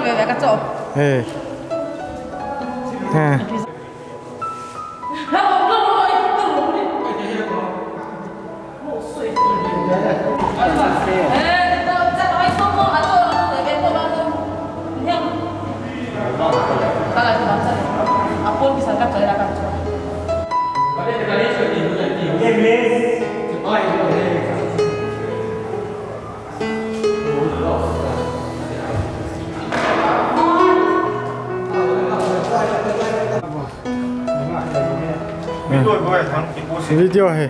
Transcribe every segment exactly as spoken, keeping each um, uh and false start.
Hey. Ha. Video he.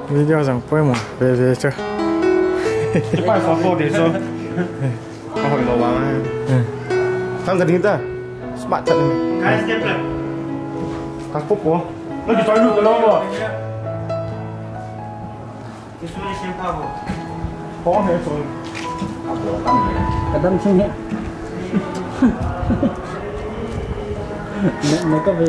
Video jong poimo, ve ve chu. Kipa photo de chu. Ka hoi lo vang. Thang ka ding ta. Smart chat ni. Guys, step left. Ka po po. Lo ki choi lu ka lo lo. Ki su ni sim ka bo. Pong he so. Ka dam sing he. Ne, ne ka ve.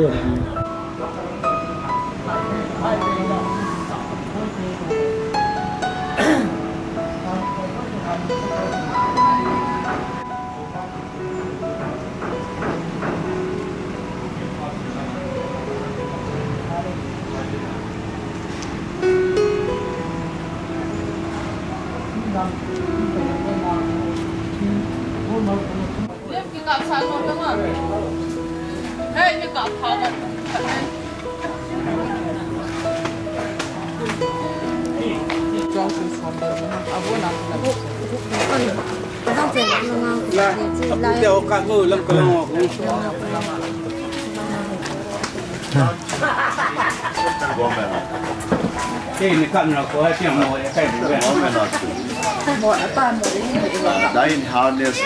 Thine harness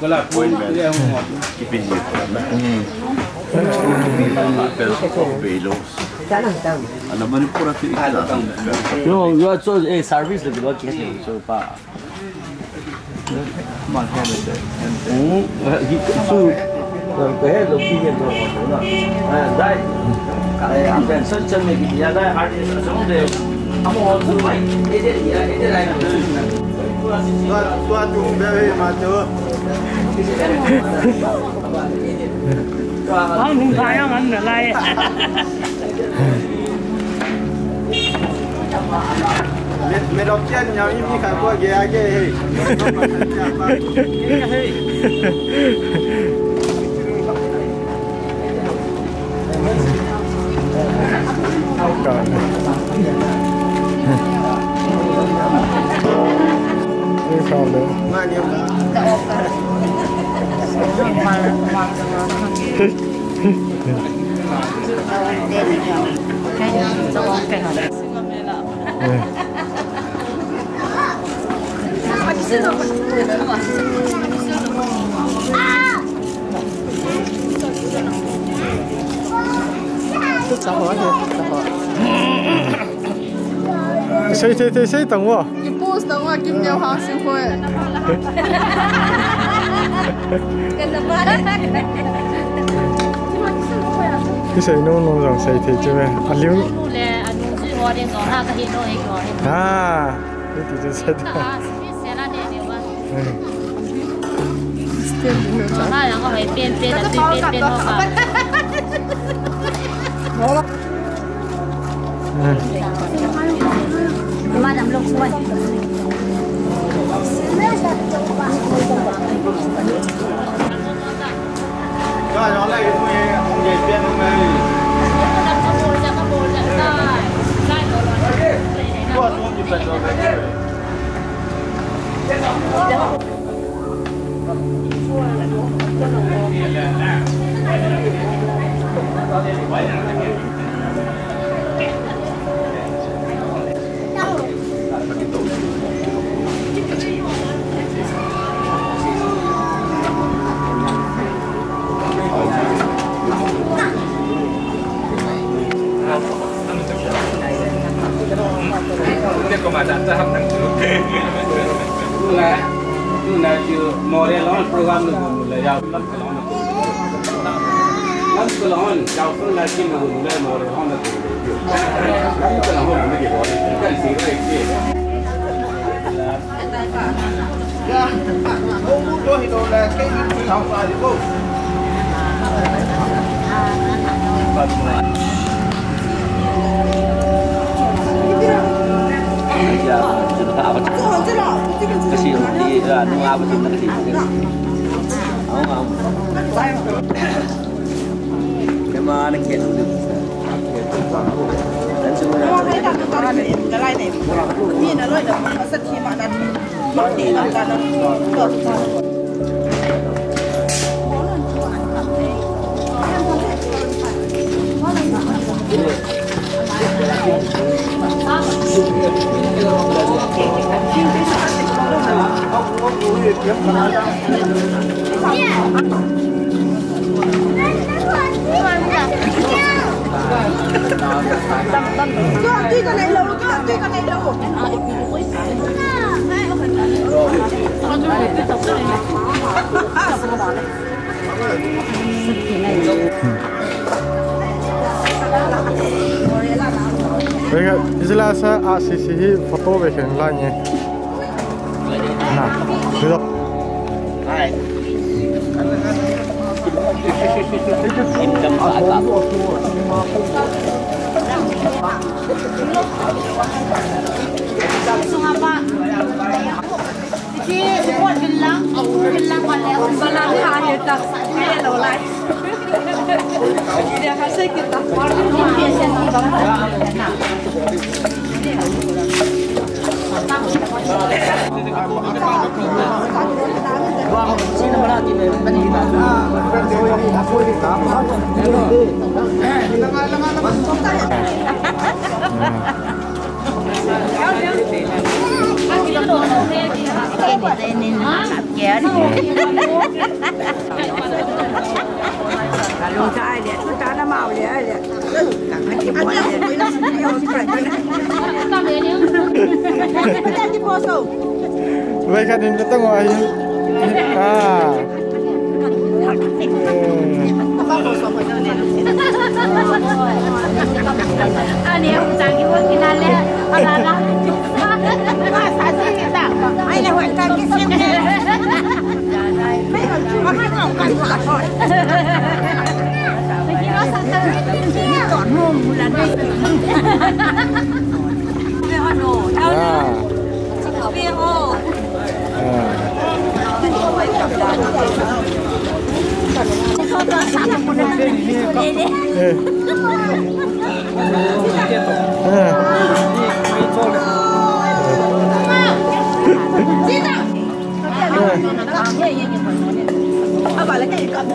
appointment. Keeping it. Pel ko belo. Ala Manipur a tu ikila. Yo, yo, so, eh, service le lo ching so pa. Ang nung sayang ang nalai. Medok kian nyau imi kha ko ge a ge he. Sei, sei, sei, sei tang wo. Ki post tang wo, Kim Neo Hang Sing Khoi. Kan na ba. Ki sei no no jong sei thei chu me. A liu. Le, a nung zui ho de no ha ka hi no hi ko hi. Ha. Ni ti chu sei. Ka a, si se la de de wa. Step no cha. Ha, yang ko hoi pen pen, a tui pen pen ho ka. Madam, look, wait. Isi la sa a sisi hi photo ve khen la nge. Na, video. Vai khat in ve tang o ahi. Ah. Ah.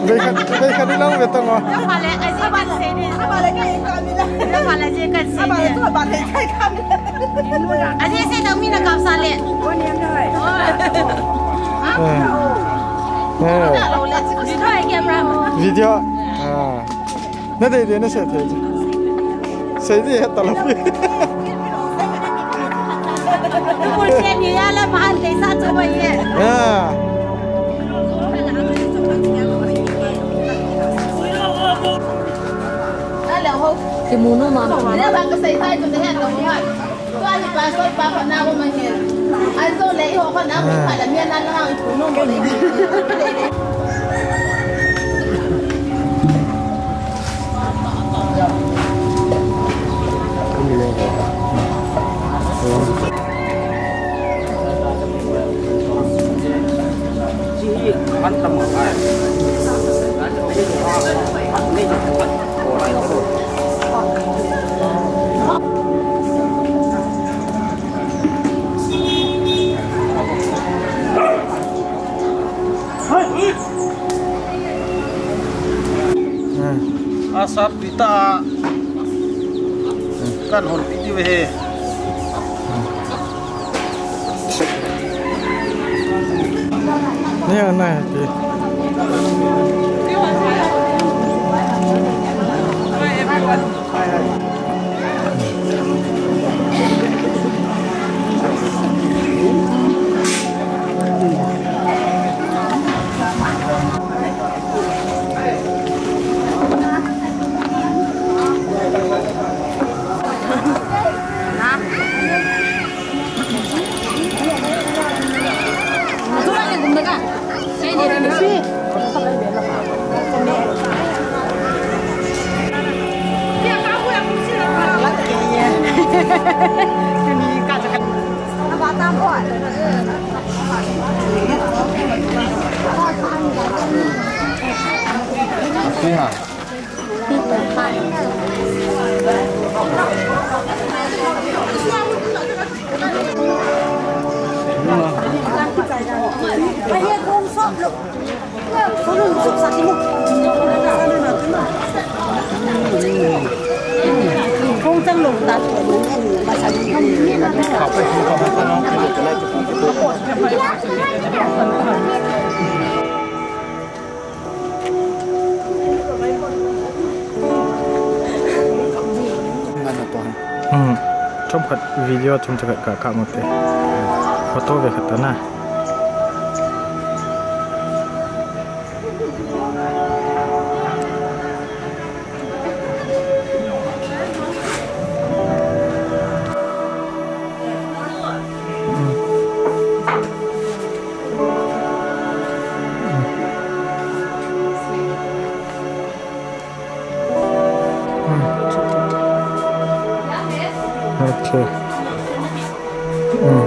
Vei khat, vei khat ni lang ve tang o. Aji se dang mi na kap sa le. Eh. Eh. Video. Ah. Na dei dei na se thei. Se dei he talo. Ko se ni ya la ma han te sa chu ba ye. Ah. Ti mu nu ma. Ne ba ka sai tai chu ne he to ha. Tua hi pastor pa pa na ko ma he. An so le ho ko na ko pa la mi na na ko no mo le. Asa pita kan hon piti ve he. Nè, nè, ti. Hmm. Chomkhat video chomkhat ka, ka mute. Photo ve khat ta na. Hmm. Okay. Hmm.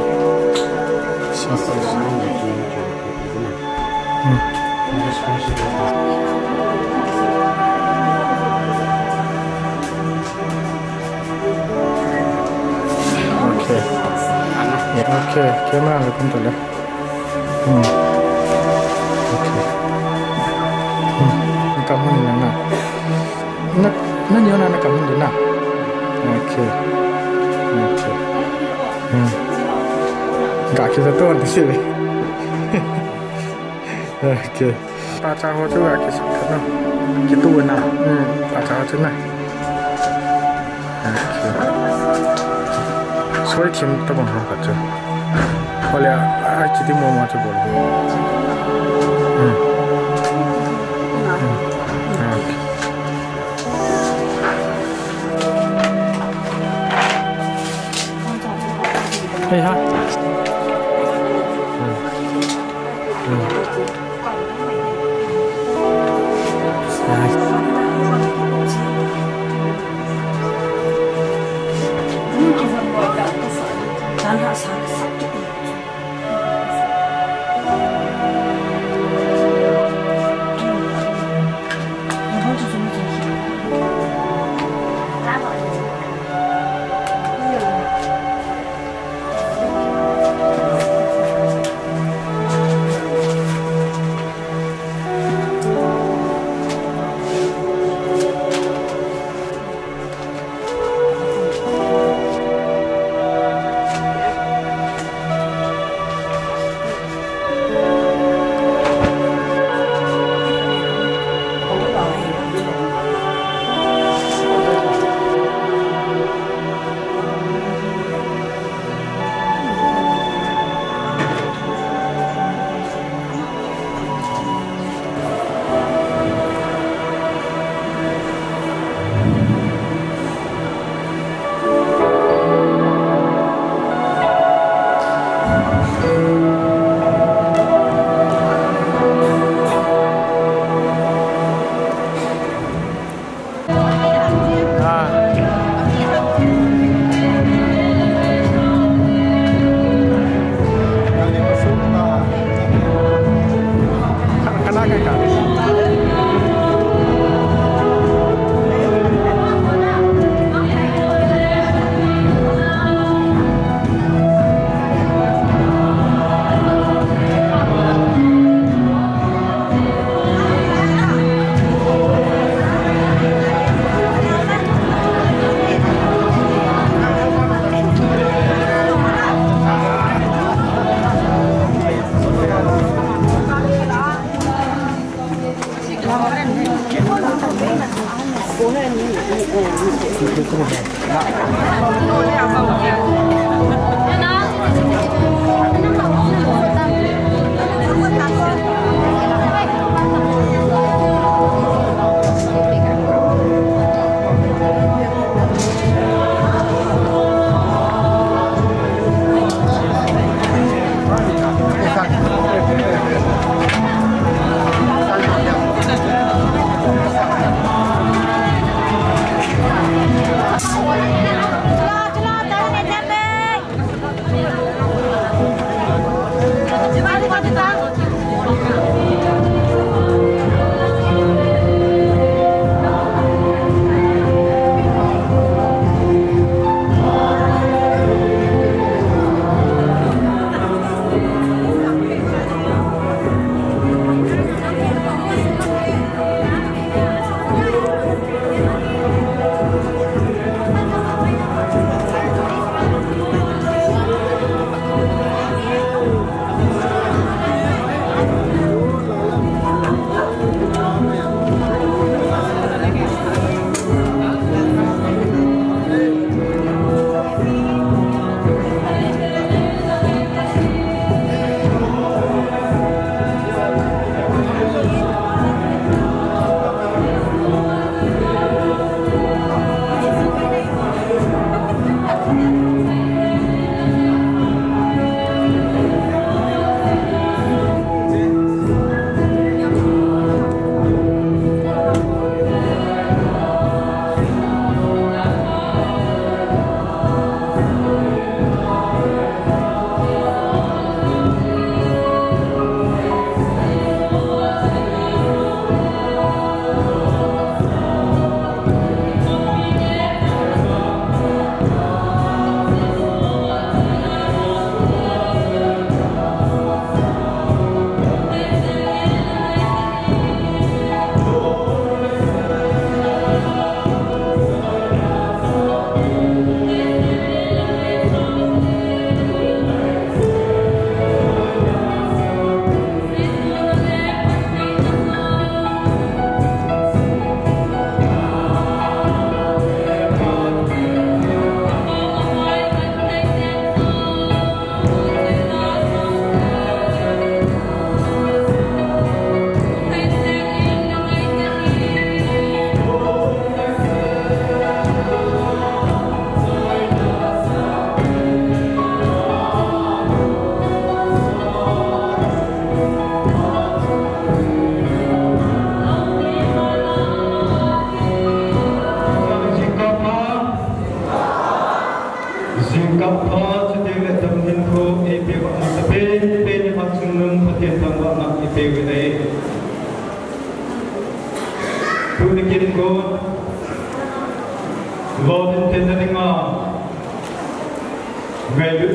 Hmm. Okay. Okay, camera le kum tole. Hmm. Okay. Hmm. Naka mun nana. Na, nani ona naka mun na. Okay. Okay. Hmm. Ga kiveto ante se. Okay. Pacha ho chu ga kisa khat na. Kitu na. Hmm. Pacha ho chu na. Okay. Soi thim tabang ho khat chu. Hoilai a, a kiti mo mo chu bol. Hmm. Hmm. Okay. Hey ha. Hmm. Hmm.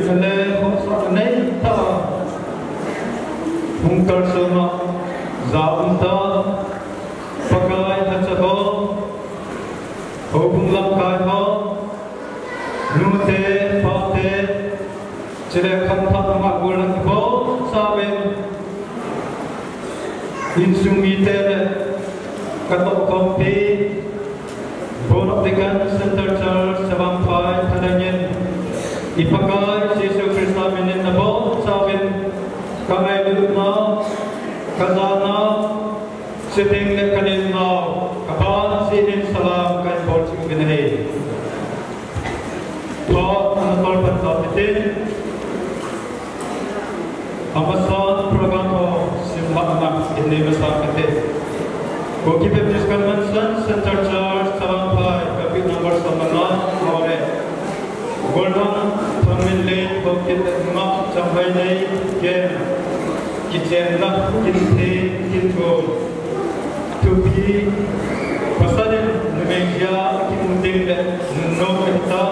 Chule, hung sah nei ta. Hung kalsong a, ja um ta. Pakai lhacha ho, houbung lamkai ho, nute, pate, chule khangthah nungah golnang kibol chauvin, insung mite le katoh khompi, Board of Deacon, Central Church, Chavangphai, Thanangin, i Pakai Jesu Christa minin nabonchauvin, ka ngailutnau, ka janau, chuteng le ka nennau, ka ban jeh in salam kahin bol cheh uvin ahi. Phat ana tolpat tau hitin, amasan program ho simlhahna in nei masa kate. Kuki Baptist Convention, Central Church, Chavangphai, pulpit number som le nga, ho le golnang Thangminlei, Haokip le Hmar, Champhai nei, ken, kichenna, kinthei, kingol, thupi, pasal in numei jia akimu teng le nunnom ahita,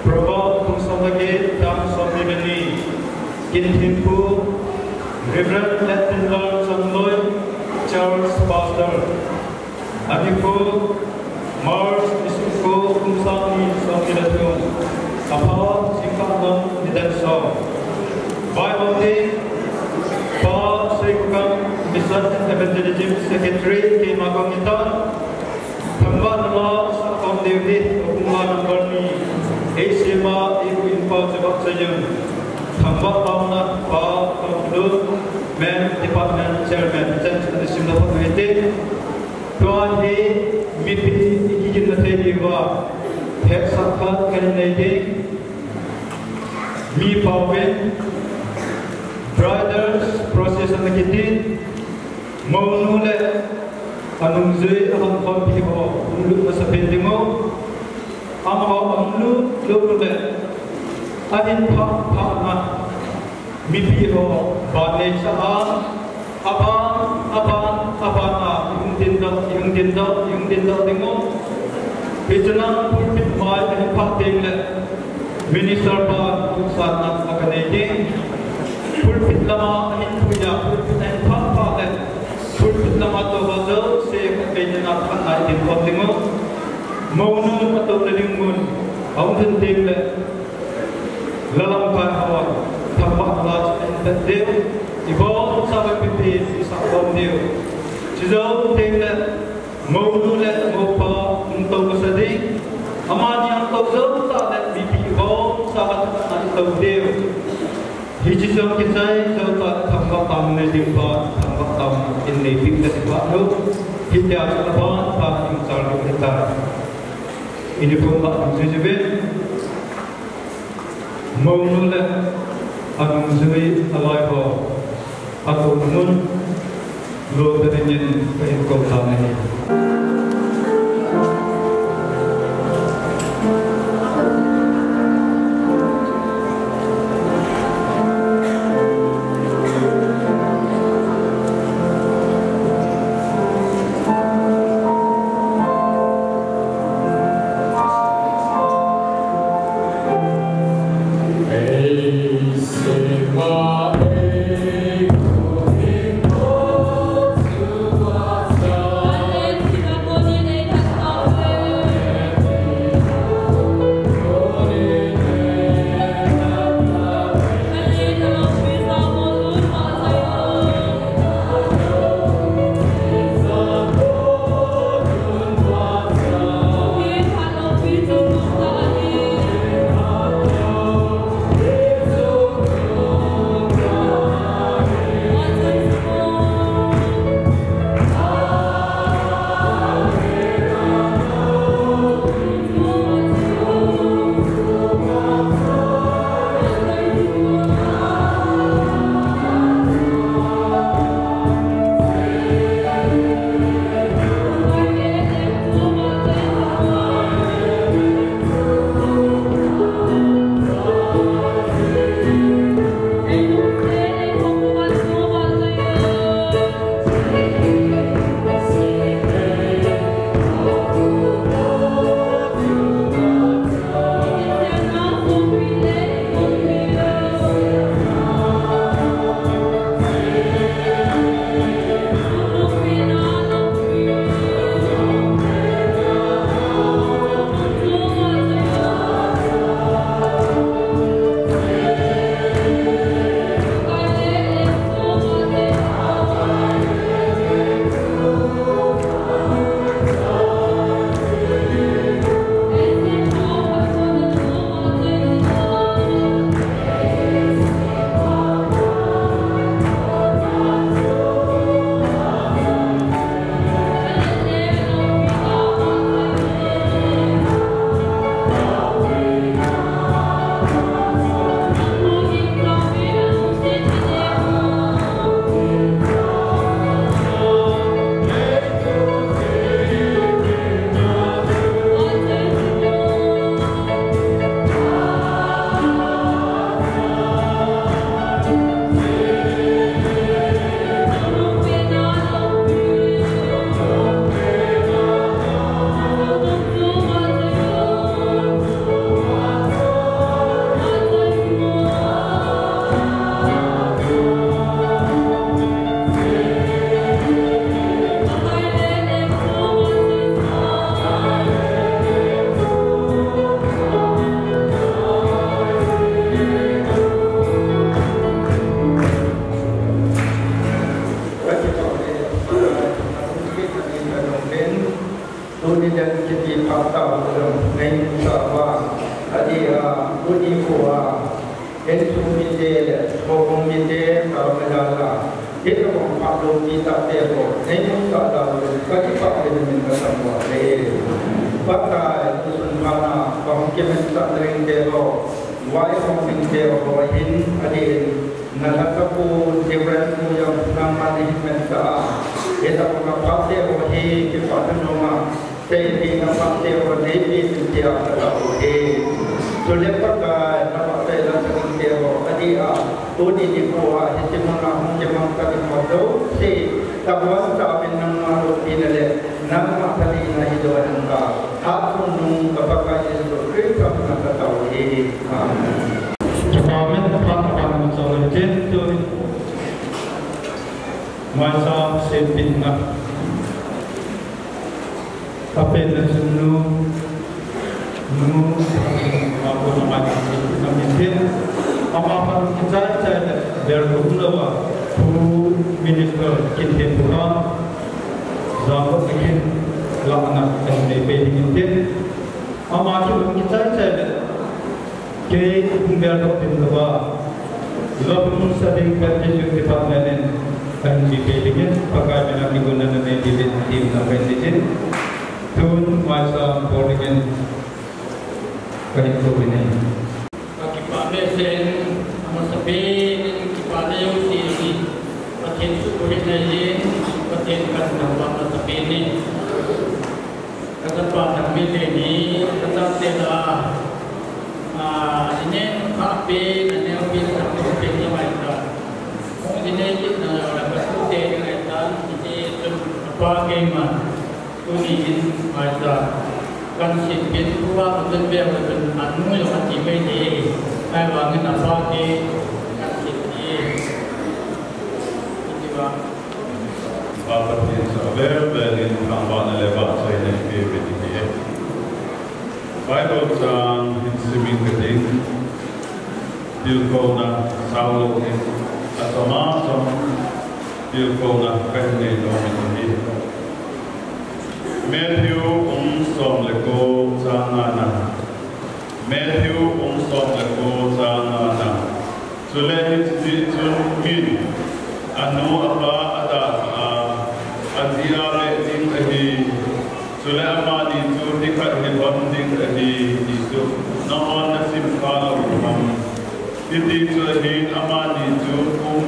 Proverb bung som le get, chang somni le ni. Kinthinpu, Reverend Lettinlal Chongloi, Church Pastor. Anipu, March, nisim ko, kum sang ni somni le thum. Apha, Jingkah, nidan som. Bible team, Pa Seikokam, Mission and Evangelism Secretary, keima kong hitan. Thangvahna la sakhom ding hi, houbung la number ni, eisema, eihuhhingpa Jabak Chayun. Thangvah taona Pa Tonglu, Men Department Chairman, chan chun isimdoh phat u hite. Tua hi mipi i kiginna thei diuva, hetsah khat kahin nei ding. Mi paovin, Bridal Procession akiti, mounu le anungjui ahung khompi ho hung lut masapen dingu. Amaho ahung lut lut le ahin phah phah na mipi ho ban neisah a, aban, aban, aban a ihung dingdoh, ihung dingdoh, ihung dingdoh dingu. Hiche lang pulpit mai ahin phah teng le Minister pan tumsatna akanei ding. Pulpit lama ahin pui a, pulpit ahin phah phah le, pulpit lama touva jouse khatvei nina khat na idin khom dingu. Mounu atouna ding mun ahung lhun teng le, la lamkai hon thangvahna la chu ahin tat diu. Ibonchauva mipi isakhom diu. Chujou teng le, mounu le moupa hung tou masa ding. Amani ahung tou jou tah le mipi ibonchauva thangvahna itou diu. Hiche jong kichai jou tah le thangvah taona nei ding pa, thangvah taona in neipeh kati phat u. Hitia chu aban ban in chal ding ahitai. Ini pum ba in jui jui ve. Mounu le anungjui alai ho atouna mun lou ta dingin kahin kou tan ahi. Insung mite le houbung mite, ka mejal a, hitabang phat lou mi tahte ho, nei nung tah dan un, ka kipah uvin min ka sam uve. Pakai, tusun phat a, ka hung kimansah ding te ho, vaihom ding te ho, hin, adin, na lhasap u, Reverend Pu Yam, nangman hin mansah a, hitabang a phat te ho hi, kipah thanom a, Seipeh na phat te ho nei peh in tia ka tao u ahi. Chule Pakai, na phat te la sa ding te ho, adeh a, tuni nikho a, hiche mun a hung kimang ta ding ho jouse, tabang tah in nangma loupi na le, nangma thalheng na hi doh hen lang, hatchungnung ka Pakai Jesu Christa min a ka tao u ahi. Amen. Amen. Phat a phat a mun chang le chen tu. Maicham sempeh na. Apen na chun nu, nu, a ko na mai na min tin. Ama phat kichai chai le, ber ko lou a, Pu Minister Kinthempu a, jam ko kin la na kan nei pe ding tin. Ama kin kichai chai le, Kei hung bel doh ding louva, Lopun Sading Baptist Youth Department in kahin ji pe dingin, Pakai min a kigon na nei diuvin, tin na kahin ji in. Tun maicham bol dingin kahin kou in. Ka kipah behseh in, amasapen in kipah na jouse hi Pathen suhboh in, Pathen kathangvah amasapen in. Ka chapa Thangminlen hi, ka chate lah a, a, inen kha pen, inen pen, sa ko pen ni mai ta. Hung inen kit na la ka tute ni mai ta, inen chun apa keima, tuni in mai ta. Kan sempeh tua ka chun be ka chun anu yo ka ti mai ni, ahivangin apa ke kan sempeh. Iti ba. Pa Pathen chu avel vel in thangvahna le vahchoina ipe uvin ahi. Bible chang hin sim inge kati. Tilkhouna sao lou in, achom achom tilkhouna kahin nei nom in ahi. Matthew bung som le ko chang ngana. Matthew bung som le ko chang ngana. Chule hiche jeh chun min, anu apa adalhah a, aji a beh ding ahi. Chule amani chu nikhat hi lhon ding ahi, ti chu nangman nasim kha lou ham? Hiti chu ahin, amani chu kum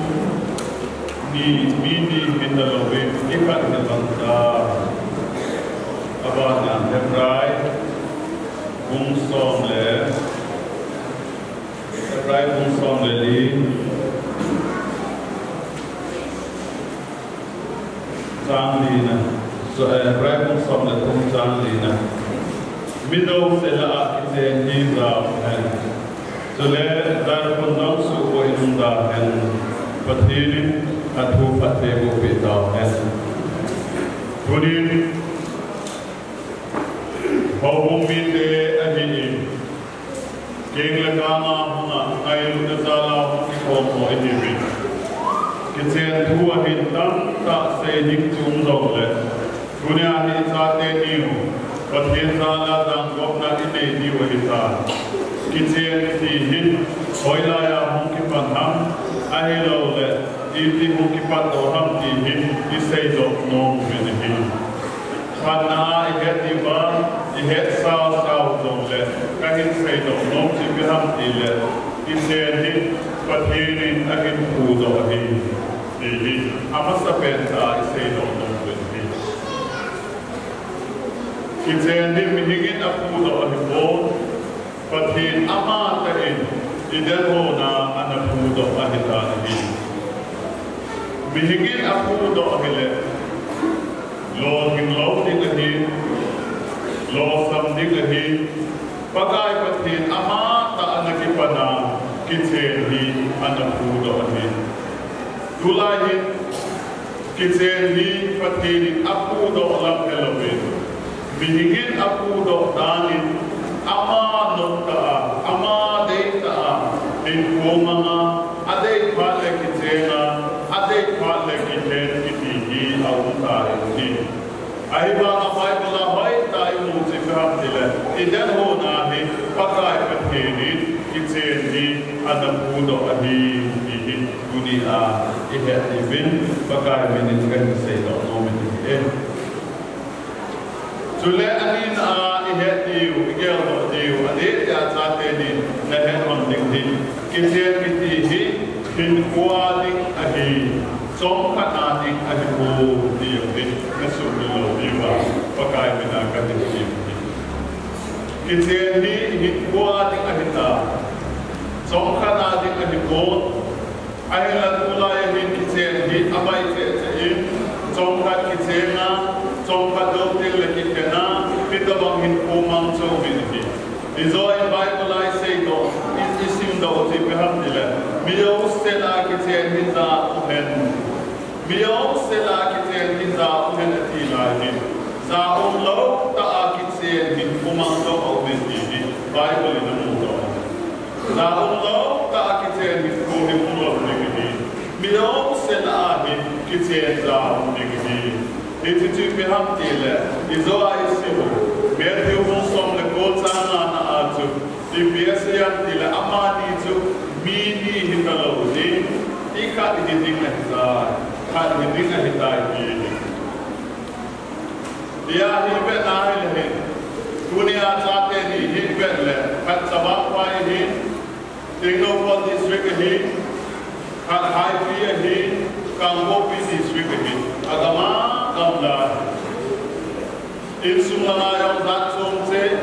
ni, mi ni hita louvin, nikhat hi lhon tai. Abana Hebrai bung som le Hebrai bung som le li, chang lina. So, eh, Hebrai bung som le thum chang lina. Mi jouse lah a kichen hi jao hen. Chule, darkon nang suhboi nung da hen. Pathen in athu phatthei bohpeh tau hen. Tunin, houbung mite ahin, keng le kang a hung a, ngailutna jal a hung kikhom ho ihiuvin. Kichen thu ahin tamtah sei ding chu um jongle, tunia hi ichate niu, Pathen jal a jangkopna inei diu ahitai. Kichen ti hin, hoilai a hung kipan ham, ahilouleh, iti hung kipat doh ham ti hin, isei doh nom uvin ahi. Khatna a ihet diuva, ihet sao sao jongle, kahin seidoh nom chu ipi ham tile, kichen hi Pathen in ahin phudoh ahi, ti hi amasapen tah a iseidoh nom uvin ahi. Kichen hi mihing in aphudoh ahipon, Pathen amatah in, i dinmun a ana phudoh ahitan ahi. Mihing in aphudoh ahile, lolhing lou ding ahi, lolsam ding ahi, Pakai Pathen amatah ana kipan a, kichen hi ana phudoh ahi. Tulai hin, kichen hi Pathen in aphudoh lam helouvin, mihing in aphudoh dan in, ama nom tah a, ama dei tah a, hinkho mang a, adei phat le kichen a, adei phat le kichen kiti hi aum tai ahi. Ahivang a Bible a hoitah a imu chu ipi ham tile, i dinmun a hi Pakai Pathen in kichen hi Ana pudoh ahi, ti hi tunia ihet diuvin, Pakai minin kahin seidoh nom in ahi. Chule anina a ihet diu, igeldoh diu, adeh dia chate nin nahet lhon ding hi, kichen kiti hi hinkhoa ding ahi, chomkhat a ding ahipoi, ti jong hi nasuhmil lou diuva, Pakai mina kahin sei ahi. Kichen hi hinkhoa ding ahitai. Chomkhat a ding ahipoi. Ahinla tulai hin kichen hi abai cheh cheh in, chomkhat kichen a, chomkhat jou teng le kikhen a, hitobang hinkho mang chom in ahi. Ijeh inem Bible a iseidoh, i, isimdoh chu ipi ham tile, mi jouse lah a kichen hi ja um hen. Mi jouse lah a kichen hi ja um hen ati lai hin, ja umlou tah a kichen hinkho mang jong aum e ti hi Bible in amudoh. Ja umlou tah a kichen hinkho hi umlou ding ahi. Mi jouse lah a hi kichen ja um ding ahi. Hiche chu ipi ham tile, ijeh a isim u, Matthew bung som le ko chang ngana a chu ipi asei ham tile, amani chu mi ni hitalou ding, ikhat hiding ahitai, khat hiding ahitai ti ahi. Hia hi ivet na hile hin, tunia chate ni hi ivet le, khat Chavang Phai ahin, Tengnoupal District ahin, khat Haipi ahin, Kangpokpi District ahin, agam agam a. Insung langa jong jat chom cheh,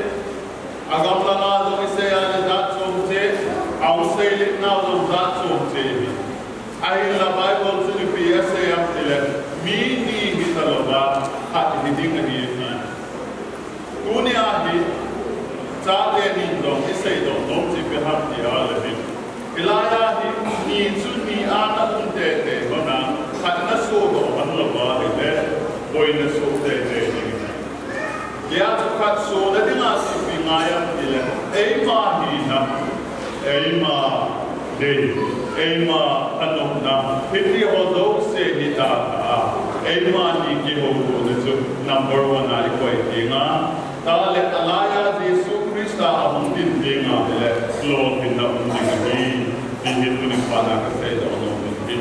agam langa jong isei a le jat chom cheh, ahung seilet nau jong jat chom cheh ahi. Ahinla Bible chun ipi asei ham tile, mi ni hitalouva, khat hiding ahi ati. Tunia hi, chate nin jong iseidoh nom chu ipi ham ti a le hin, hilai a hi, ni chu ni a na um teitei lhon a, khat nasodoh lhon louva ahile, boina soh teitei ding ahi. Hia chu khat sohna dinga chu ipi ngai ham tile, eima hina, eima lei, eima thanopna, hitiho jouse hi tah tah a, eima ni kihoutona chu number one a ikoi tenga, tah le alai a Jesu Christa ahung din tenga hile, lolhinna um ding ahi, ti hi tuni phat na kaseidoh nom in ahi.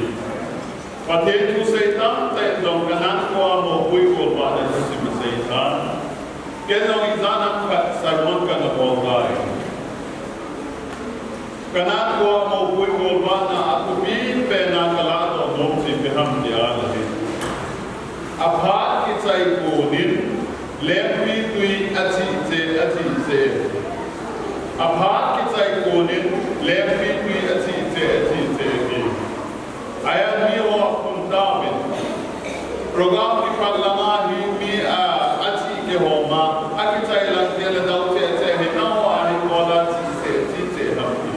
Pathen thusei tamtah in jong Canaan khoa mopohna golvah le thusim asei tan. Ken jong ijat ham khat sermon kana bol tai. Canaan khoa mopohna golvahna a thupi pen a kalahdoh nom chu ipi ham ti a le hin, aphat kichai konin lengpitwi achih cheh, achih cheh. Aphat kichai konin lengpitwi achih cheh, achih cheh ahi. Ahin miho akhum tauvin. Program kipat langa hi mi a, achih kihom a, akichai lang teng le dou cheh cheh hi, nangho a hi kol a chih cheh, chih cheh ham ti.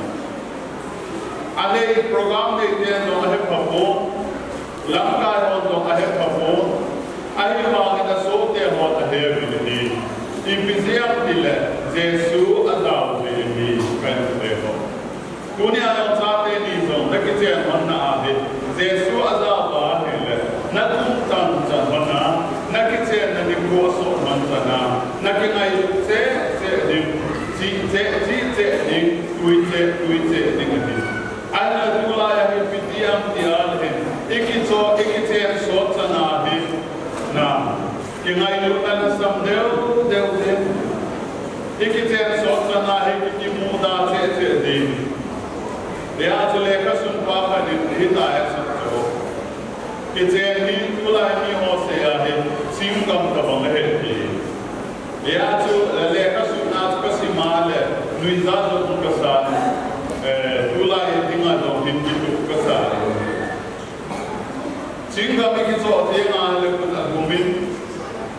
Alei program nei ten jong ahepha pon, lamkai hon jong ahepha pon, ahivangin asohte hon aheuvin ahi. Ipi jeh ham tile, Jesu ajao jeh ahi, kainute ho. Tunia jong chate ni jong nakichen lhonna ahi, Jesu ajao ahile, natungtang chan lhon a, nakichenna nikho asoh lhon chan a, nakingailut cheh cheh ding, chih cheh chih cheh ding, tui cheh tui cheh ding ahi. Ahinla tulai a hi ipi ti ham ti a le hin, ikicho, ikichen sot chan a hi, na, kingailutna nasam deu deu ding. Ikichen sot chan a hi kikimuda cheh cheh ding. Hia chu lekhasunpa khat in hitia asei chu, kichen hi tulai miho sei a hi, chingam tabang ahi ti. Hia chu, eh, lekhasunna chu kasim a le, nuijat jong kasan, eh, tulai dinga jong hin kitup kasan. Chingam ikichoh tenga le khut agum in,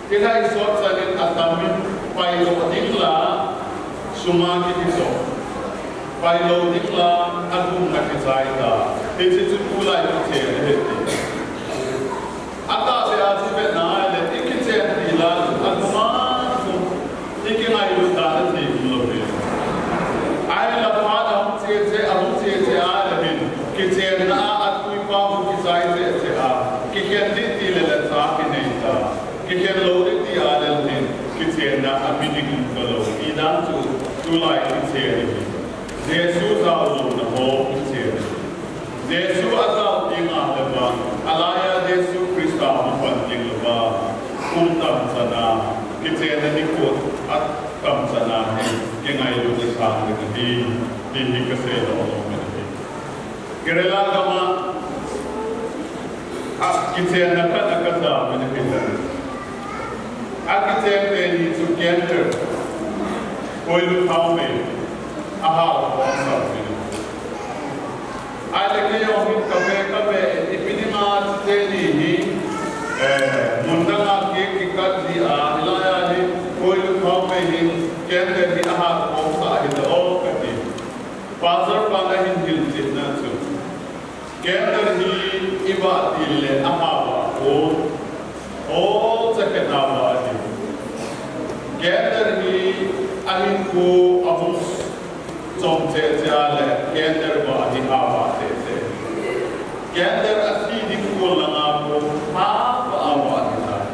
kilhai sot chan in atam in, pailou ding la, sum a kikichoh. Pailou ding la, agumna kichai ta. Hiche chu tulai kichen ahi ti. Atahbeh a chu ivet na ahile, ikichen til a chu agum a chu ikingailut dan athei lou ve. Ahinla phat ahung che che, ahung che che a le hin, kichenna a atui pa chu kichai cheh cheh a, kikhen ding ti le le cha kinei ta. Kikhen lou ding ti a le hin, kichenna a mi ding talou. Ti dan chu tulai kichen ahi. Jesu jao louna ho kichen. Jesu ajao ding ahile vang, alaiya Jesu Christa hung pan ding louva, kum tamchan a, kichenna nikho atamchan a hi, kingailutna sang ding ahi, ti hi kasei nom ahi. Kerala gam a, a kichenna khat a kaja uvin ahi. Akichen teni chu candle, koilu thao mei, ahao khom sa uvin. Ahile kei jong hin kape, kape, ipi dinga teni hi, eh, mun dang a ki, kikat ji a, hilai a hi, koilu thao mei hin, candle hi ahao khom sa hi ta o kati. Pastor pan ahin hilchetna chu, candle hi ivah til le ahao a kon, o, chakhet a vah ahi. Candle hi ahinkho ahung chom cheh cheh a le candle vah hi ahao cheh cheh. Candle asi ding kon langa kon, ahao a vah ahi tai.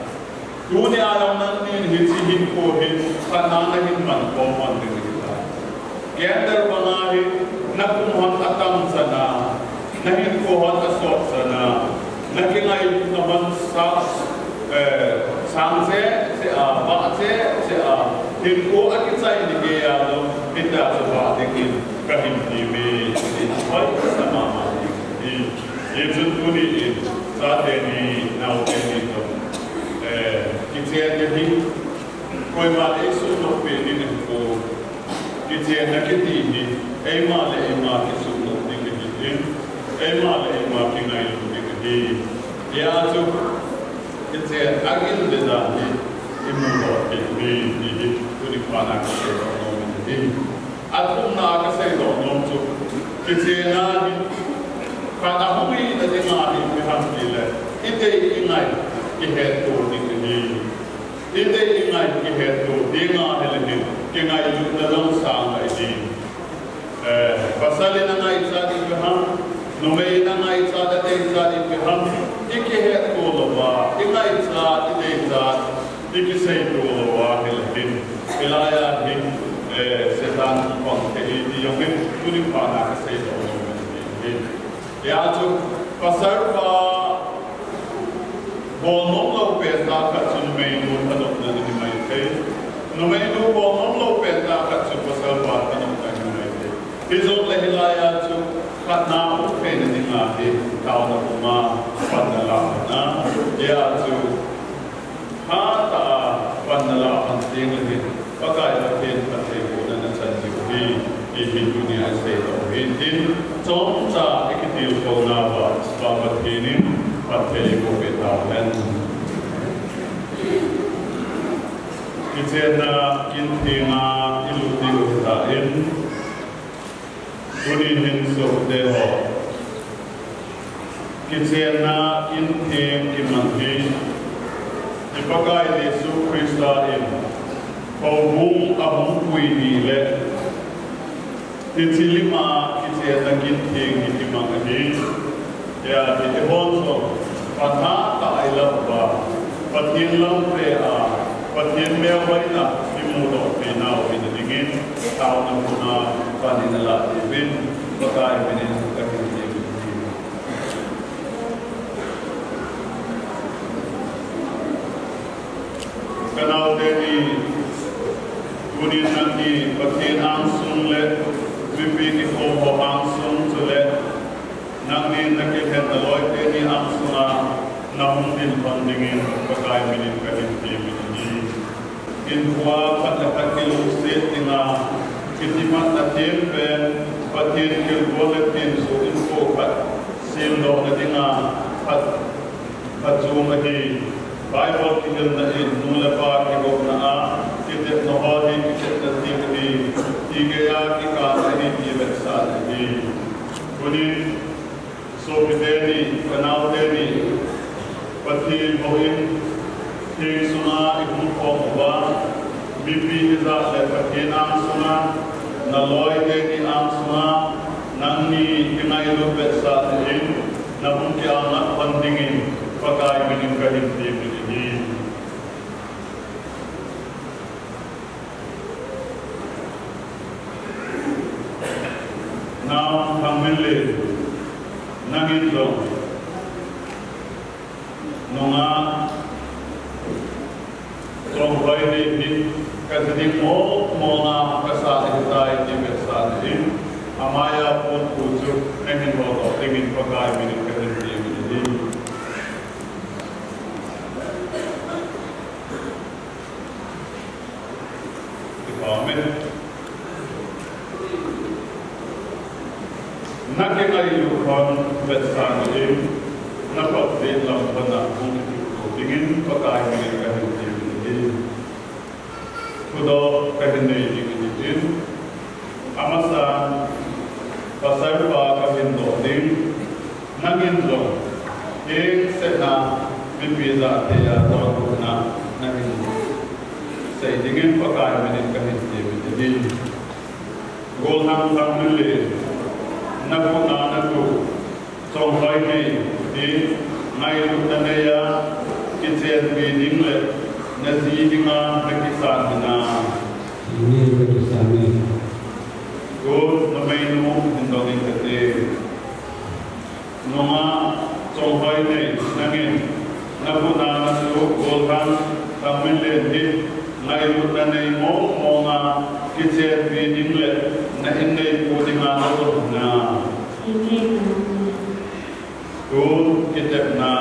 Tuni a jong nangnin hiche hinkho hi, khatna nahin man khom man ding ahi tai. Candle banga hi, nakum hon atamchan a, nahinkho hon asotchan a, nakingailutna hon sa, eh, sang cheh cheh a, vah cheh cheh a, hinkho akichai ni gei a jong, hitia chu vah dingin kahin teme, ti hoisa mama ding ahi. Hichun tuni in, chate ni, naote ni toh, eh, kichenna hi, koima eisuhnoh peh ding ahi poi. Kichenna kiti hi, eima le eima kisuhnoh ding ahi in, eima le eima kingailut ding ahi. Hijeh chun, kichen agil le dan hi, imudoh peh ding ahi, tuni phat a kaseidoh nom ahi. Athumna a kaseidoh nom chu, kichenna hi, khat a hung hina dinga hi ipi ham tile, idei ingai, kihetto ding ahi. Idei ingai, kihetto ding ahile hin, kingailutna jong sang ahi. Eh, pasal in angaichat ipi ham, numei in angaichat, adeichat ipi ham, ikihetto louva, ingaichat, ideichat, ikiseito louva ahile hin, hilai a hin, eh, Satan pang thei ti jong hin, tuni phat a kaseidoh nom ahi. Hijeh chun, pasal pa bolnom lou pentah khat chu numeinu thanopna ahi maithei. Numeinu bolnom lou pentah khat chu pasal pa thanopna ahi maithei. Hijongle hilai a chu khatna um theina dinga hi taona um a, panna lah a. Hijeh chun, hatah a panna lah a teng le hin, Pakai Pathen phattheibohna nachan diu ahi, ti hi tunia iseidoh ahi. Tin, chomcha ikitilkhou nauva, Pa Pathen in phatthei eiboh peh tauhen. Kichenna kin thenga ilut diu ahitan, tuni hin sohte ho, kichenna kin theng kiman hi, i Pakai Jesu Christa in houbung ahung pui ni le, hiche lim a kichenna kin theng hi kimang ahi. Hijeh a hi eihon jong, Pathen tah a ilah uva, Pathen lam peh a, Pathen melhoina imudoh peh nau hina dingin, taona muna pan in alah diuvin, Pakai minin kahin tiem ahi. Kanaote ni, tunin nangni Pathen angsung le, mipi kikhom ho angsung chule, nangni nakilhen naloite ni angsunga nahung ding lhon dingin Pakai minin kahin tiem ahi. Hinkhoa khat le khat kilungset dinga, kitimatna thempen, Pathen kilgol le Pathen soh hinkho khat semdohna dinga, khat, khat jong ahi. Bible kihilna in nu le pa kigopna a, kitepna ho hi kitepna theng ahi, ti geiya kikah ahi ti vetsahna ahi. Tunin, sopite ni, kanaote ni, Pathen houin, theng sunga ihung khom uva, mipi hijat le Pathen angsunga, naloite ni angsunga, nangni kingailut vetsahna in, nahung kiangat lhon dingin, Pakai minin kahin tiem ahi. Nangin jong nunga Chonghoi nei hi kaji ding mong mong a kasa ahitai ti vetsahna in, amaiya ponpu chu nahin holdoh dingin Pakai minin kahin temna ahi. Amen. Nakingailut hon vetsahna in, napat ding lam pana hung kituh dingin Pakai minin kahin temna ahi. Thudoh kahin nei ding ahin, amasan, Pastor pa kahin doh ding, nangin jong, hengsetna, mipi jahte a donbutna, nahin sei dingin Pakai minin kahin temna ahi. Golhang Thangminlen, nakhut a natu, Chonghoi nei hi, ngailutna nei a, kichenpi ding le, naji dinga, nakisan hinam? Ji dinga kakisan e. Good, numeinu, hin dong in kate. Nunga Chonghoi nei, nangin, nakhut a natu, Golhang Thangminlen hi, ngailutna nei mong mong a, kichenpi ding le, na inneipu dinga najon hinam? Ji dinga kajon e. Tun kitepna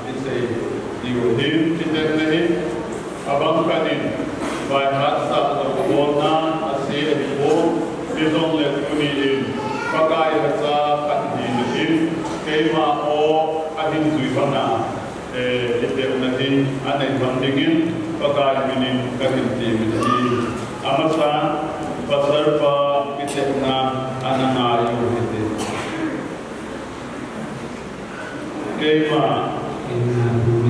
isei diu ahin, kitepna hi abang khat in, vai hatsah jong abolna, ase ahipon, hijongle tuni in, Pakai lhacha khat hina in, keima aw ahin jui hon a, eh, kitepna hi anei hon dingin, Pakai minin kahin temna ahi. Amasan, Pastor pa kitepna ana ngai u hite. Keima. Keima.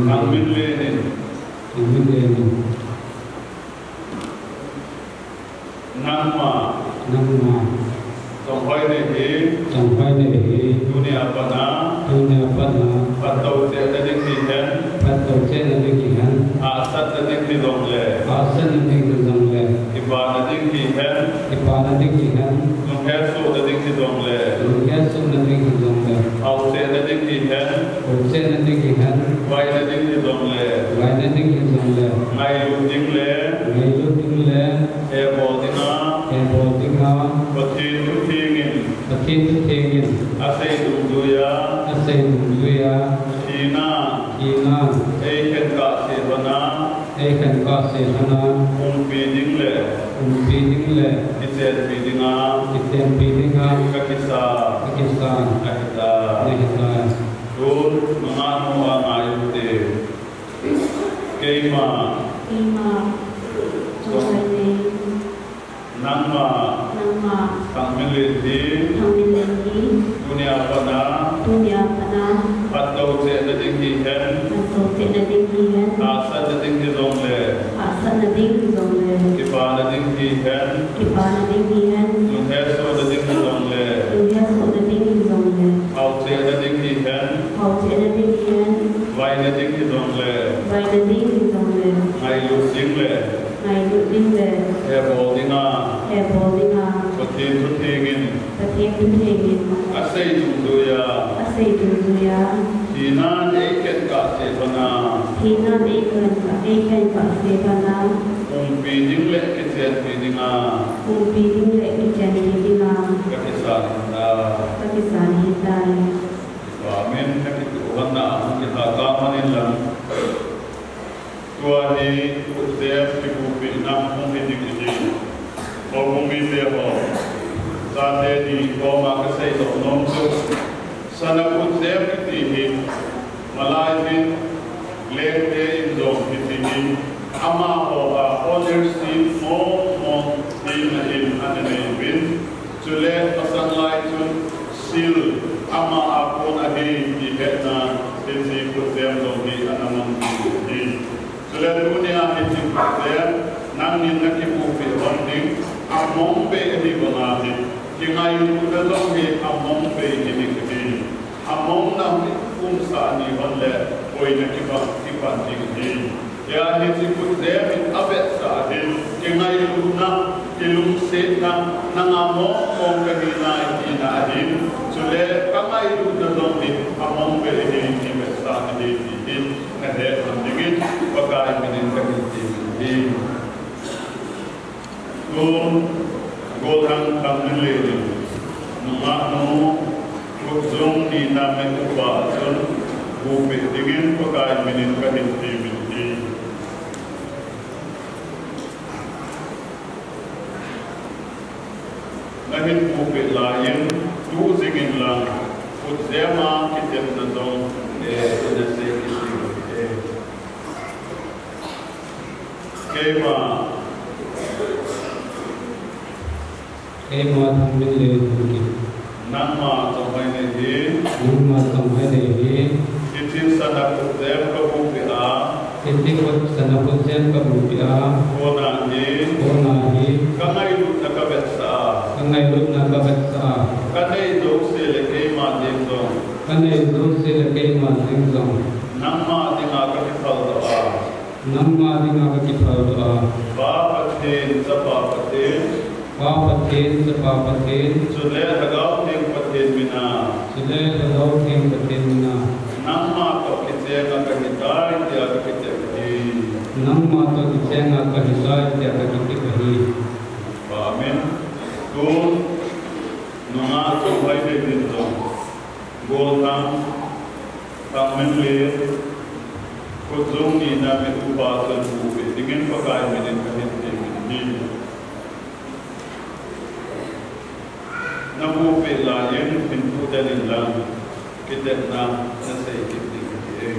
Thangminlen in. Thangminlen in. Nangma. Nangma. Chonghoi nei hi. Chonghoi nei hi. Tunia pat a. Tunia pat a. Phattou chehna ding hihen. Phattou chehna ding hihen. Hahsatna ding hijongle. Hahsatna ding hijongle. Kipana ding hihen. Kipana ding hihen. Lunghesohna ding hijongle. Lunghesohna ding hijongle. Haochehna ding hihen. Haochehna ding hihen. Vaina ding hijongle. Vaina ding hijongle. Ngailut ding le. Ngailut ding le. Hebol dinga. Hebol dinga. Pathen thutheng in. Pathen thutheng in. Asei dungjuia. Asei dungjuia. Thina. Thina. Eikhen kahse lhon a. Eikhen kahse lhon a. Umpi ding le. Umpi ding le. Kichenpi dinga. Kichenpi dinga. Kakisan. Kakisan. Ahitai. Ahitai. Tun, nungah nu a ngai ute. Keima. Keima. Chonghoi nei. Nangma. Nangma. Thangminlen hi. Thangminlen hi. Tunia pat a. Tunia pat a. Phattou chehna ding hihen. Phattou chehna ding hihen. Hahsatna ding hijongle. Hahsatna ding hijongle. Kipana ding hihen. Kipana ding hihen. Lunghesohna ding hijongle. Lunghesohna ding hijongle. Haochehna ding hihen. Haochehna ding hihen. Vaina ding hijongle. Vaina ding hijongle. Ngailut ding le. Ngailut ding le. Hebol dinga. Hebol dinga. Pathen thutheng in. Pathen thutheng in. Asei dungjuia. Asei dungjuia. Thinan eikhen kahse lhon a. Thinan eikhen kah, eikhen kahse lhon a. Umpi ding le kichenpi dinga. Umpi ding le kichenpi dinga. Kakisan ahitai. Kakisan ahitai. Amen. Nakituh hon a, hung kilhakam hon in lang. Tua hi khutjem kibupehna hung hi ding ahi. Houbung mite ho, chate ni koma kasei doh nom chu, sana khutjem kiti hi, malai hin lengte in jong hiti hi, amaho a ownership mong mong hina in ana nei uvin, chule pasal lai chun seal ama a kon ahi ti hetna, hiche khutjem jong hi ana mang ding ahi. Chule tunia hiche khutjem, nangin nakibupeh hon ding, among bei ahi banga hi, kingailutna jong hi among bei hi ding ahi. Amongna hi pumsa ni hon le, boina kipan, kipan ding ahi. Hia hiche khutjem in avetsah ahin, kingailutna, kilungsetna, nanga mong mong kahi nai tina ahin. Chule, kangai Lutna jong hi amang ve ahi ti vetsahna ahi ti hi nahet lhon dingin Pakai minin kahin ti ahi. Tun, Golhang Thangminlen in, nungah nu, Khutzung nina me upa chun, bu peh dingin Pakai minin kahin ti ahi. Nahin bu peh laiyin, tu jingin lang, khut jema kitepna jong, eh, ina sei kit ding, eh. Keima. Keima Thangminlen Haokip. Nangma chonghoi nei hi. Nangma chonghoi nei hi. Hiche sana khut jem kabu peh a. Hiche khut sana khut jem kabu peh a. Kona hi. Kona hi. Kangailutna kavetsah a. Kangailutna kavetsah a. Kanei jouse le keima ding jong. Kanei jouse le keima ding jong. Nangma dinga kakiphaldoh a. Nangma dinga kakiphaldoh a. Pa Pathen, Chapa Pathen. Pa Pathen, Chapa Pathen. Chule Lhagao Theng Pathen mina. Chule Lhagao Theng Pathen mina. Nangma toh kichenga kahitai tia kakitep ahi. Nangma toh kichenga kahitai tia kakitep ahi. Amen. Tun, nungah chonghoi nei hin jong. Golhang Thangminlen, Khutzung nina me upa chun bu peh dingin Pakai minin kahin ti ahi. Nabu peh laiyin hin tu den in lang, kitepna nasei kit ding ahi.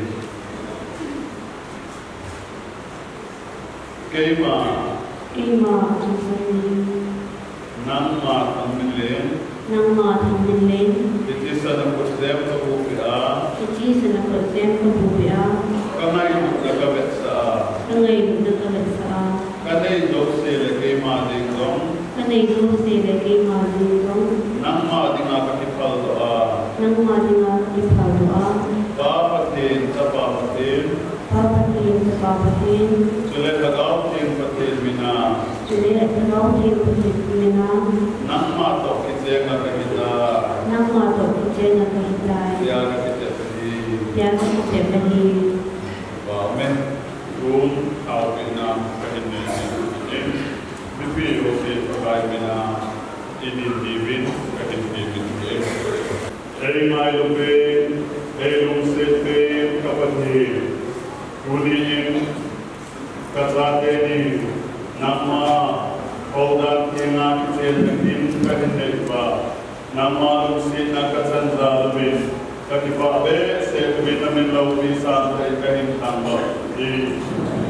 Keima. Keima, Thangminlen. Nangma Thangminlen. Nangma Thangminlen. Hiche sana khut jem kabu peh a. Hiche sana khut jem kabu peh a. Kangailutna kavetsah a. Kangailutna kavetsah a. Kanei jouse le keima ding jong. Kanei jouse le keima ding jong. Nangma dinga kakiphaldoh a. Nangma dinga kakiphaldoh a. Pa Pathen, Chapa Pathen. Pa Pathen, Chapa Pathen. Chule Lhagao Theng Pathen mina. Chule Lhagao Theng Pathen mina. Nangma toh kichenga kahitai. Nangma toh kichenga kahitai. Tia kakitep ahi. Tia kakitep ahi. Amen. Tun, thaopehna kahin nei ahi. Mipi jouse Pakai mina, inin diuvin kahin ti ahi. Ei ngailu pen, ei lungset pen ka Pathen. Tuni in, kachate ni, nangma, houdan thenga kichenna kin kahin nei pa. Nangma lungsetna kachan jal uvin, kakipah behseh uvin namin loupi sangtah in kahin thangvah e.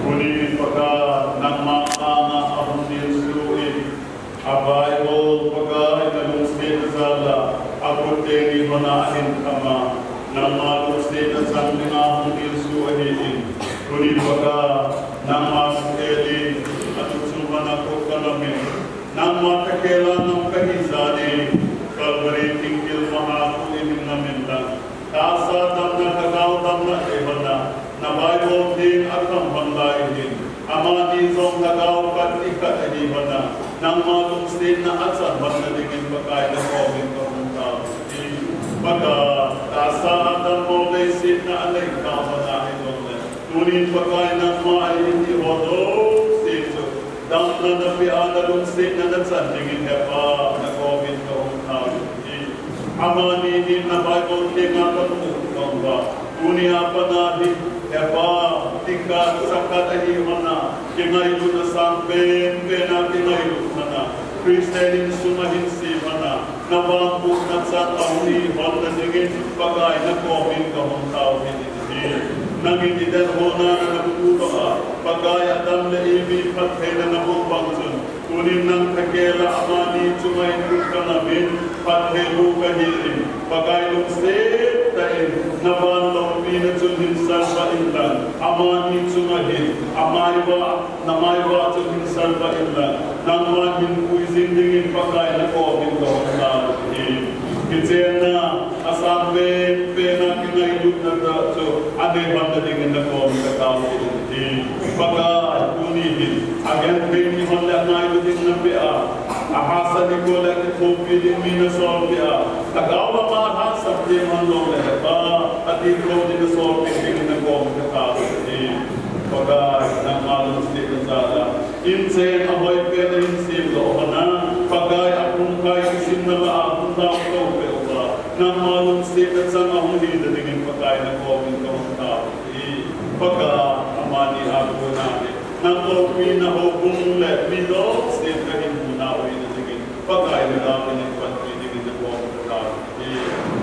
Tuni in Pakai, nangma anga ahung dilsu in, a Bible Pakai nalungsetna jal a, akhut teni lhona ahin kham a, nangma lungsetna chang dinga hung dilsu ahin. Tuni Pakai, nangma suhel in, atuchung lhona khut kanamin, nangma thakhel a ngam kahi jal in, Calvary thingkil maha khut in namin lang. Tahsa damna, lhagao damna, eihon a, na Bible theng akham hon lai in, amani jong lhagao khat ikhat ahi hon a, nangma lungsetna achan hon na dingin Pakai nakomin kahung tao e. Pakai, tahsa a dammo leiset na anei kha hon a hijongle, tunin Pakai nangma a in iho jouse chu damna napeh a, nalungsetna nachan dingin Hepa, nakomin kahung tao e. Amani hin na Bible thenga kamu bang uva, tunia pat a hi, Hepa, tikah sakhat ahi hon a, kingailutna sangpen pen a kingailut hon a, Christian insung a hin se hon a, navangbohna chan ahung hi hon na dingin Pakai nakomin kahung tao e. Nangin idelhona na namu doh a, Pakai, Adam le Evi phattheina namu bang chun, tunin nang thakhel a amani chunga in khut kanamin, phattheiboh kahi in, Pakai, lungset tah in navan loupina chun hin salvah in lang, amani chunga hin, amai uva, namai uva chun hin salvah in lang, nangman hin puijing dingin Pakai nakomin kahung tao e. Kichenna asangpen pen a kingailutna tah chu anei hon na dingin nakomin katao e. Pakai, tuni hin agenthei mi hon le angailu ding napeh a, ahahsa nikho le kithopi ding mi nasolpeh a, lhagao lama lhahsam ding Lom le hepa, atilkhou ding a solpeh dingin nakom kataovin ahi. Pakai, nangma lungsetna jal a, inchen ahoipen a hin semdoh hon a, Pakai, aphung khai kisimna lah a hung taotou peh uva, nangma lungsetna chang a hung hina dingin Pakai nakomin kahung taovin ahi. Pakai, amani a kona hi nang loupina houbung le mi jousen kahin mu nau ahina dingin, Pakai, nagam in panpi dingin nakom kataovin ahi.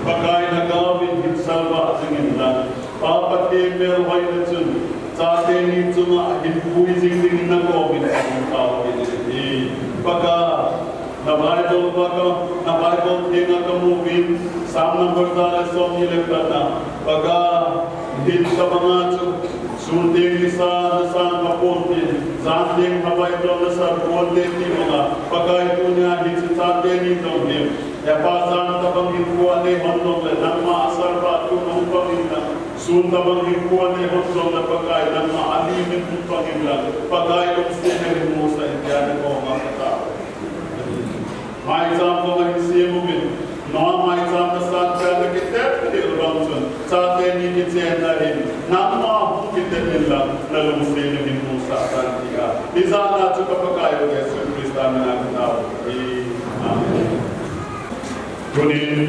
Pakai, nagam in hin salvah jingin lang, Pa Pathen melhoina chun chateni chunga ahin pui jing dingin nakomin kahung taovin ahi. Pakai, na Bible, Pakai, na Bible theng a kamu uvin, Psalm number ja le somni le khat na, Pakai, hin tabang a chu, sun teng nisa nasan kha ponte, jan teng kha Bible nasa ponte ti banga, Pakai, tunia hiche chateni jong hi, hepa, jan tabang hinkho anei hon jongle nangma a salvah thu hung pang in lang, sun tabang hinkho anei hon jongle Pakai, nangma a lim in hung pang in lang, Pakai, lungset in hin musah in tia nakom kataovin. Maicham jong ahin sem uvin, Noah maicham nasan chan a kitep khel bang chun, chateni kichenna hin nangma hung kitep in lang, nalungset in hin musah tan tia, hijat a chu ka Pakai u Jesu Christa mina kahin taovin ahi. Amen. Tunin,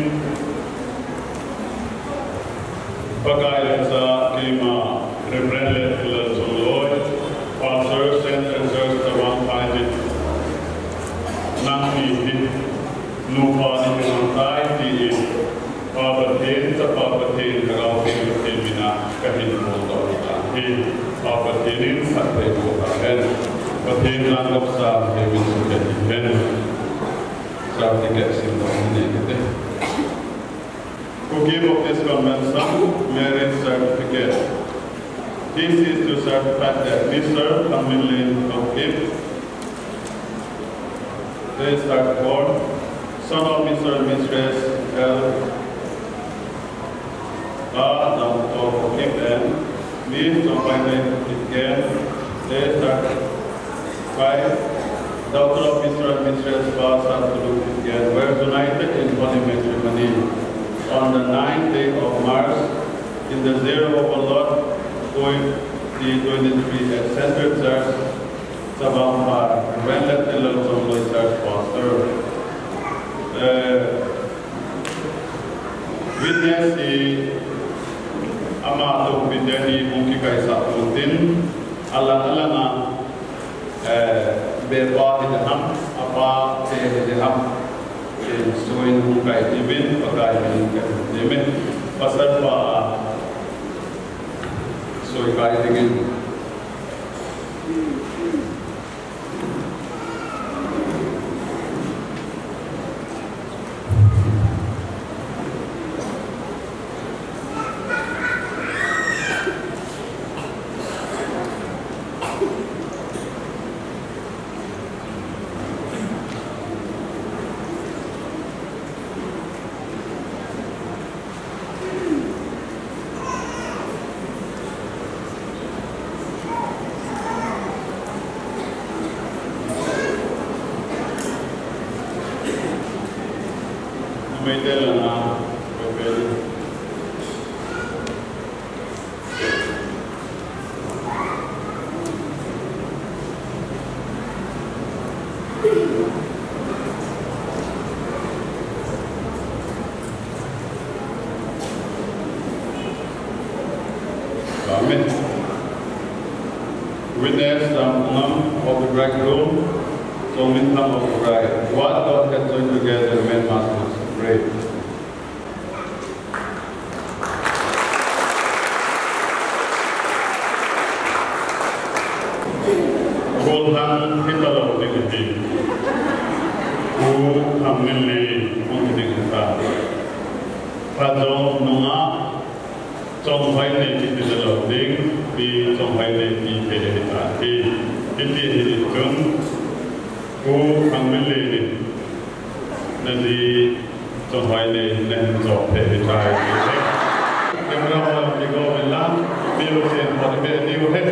Pakai lhacha keima Reverend Letthil Lalchongloi, Pastor, Central Church Tabang Phai, nangni hi nupa nahi mang tai tin, Pa Pathen, Chapa Pathen, Lhagao Theng Pathen mina kahin phongdoh ahi. Pa Pathen in phatthei boh tahen. Pathen jal a gopsa thei min sukeh hen. Certificate simdoh ni kate. Kuki Baptist Convention marriage certificate. This is to certify that Mister Thangminlin Haokip, age thirty-four, son of Mister and Missus L. Ba Doctor Haokip and Miss Chongpainei Kipgen, age thirty-five, daughter of Mister and Missus Ba Santulu Kipgen, were united in holy matrimony on the ninth day of March in the year of our Lord twenty twenty-three at Central Church, Chabang Phai, Reverend Letthil Lalchongloi, Church Pastor. Eh, Witness hi ama toh Peter ni hung kikaisah utin, alang alang a, eh, bepa hiding ham, apa te hiding ham, eh, soiyin hung kai uvin, Pakai min in kahin temme. Pastor pa, soi kai dingin. Amen. Witness, um, of the bridegroom, so meantime of the bride. What God has joined together, man must not separate. Golhang hitalou ding ahi. Golhang min le hung ding ahitai. Phajo nunga Chonghoi nei kiti talou ding, mi chonghoi nei kiti ahitai. Hiti hi chun, Pu Thangminlin, naji chonghoi nei nahin jop peh ahitai. Camera man kigo min lang, mi lo sen hot peh diu ahi.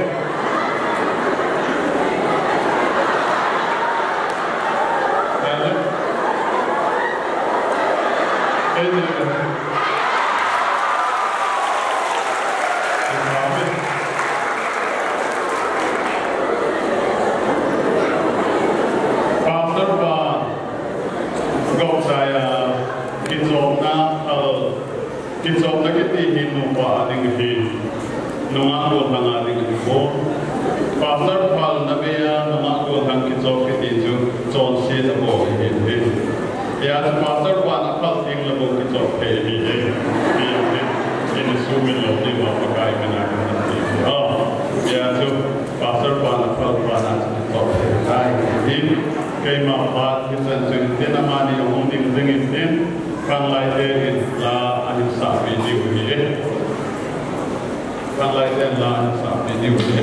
Hello. Hello. Chomna kiti hi nupa a ding ahi, nungah golhang a ding ahi poi. Pastor Phalna bei a nungah golhang kichop kiti chu chonset abol ahi. Hijeh a chu pastor pan aphal teng le bou kichop thei ahi. Hijeh a chu, ina sumil lou diu va Pakai min a kahin ti. Hijeh a chu pastor pan aphal pan a chu kichop thei ahi. Keima phat hichan chu hitin, amani ahung ding jing intin, khanglai te in la ahin sahpeh diu ahi. Khanglai te in la ahin sahpeh diu ahi.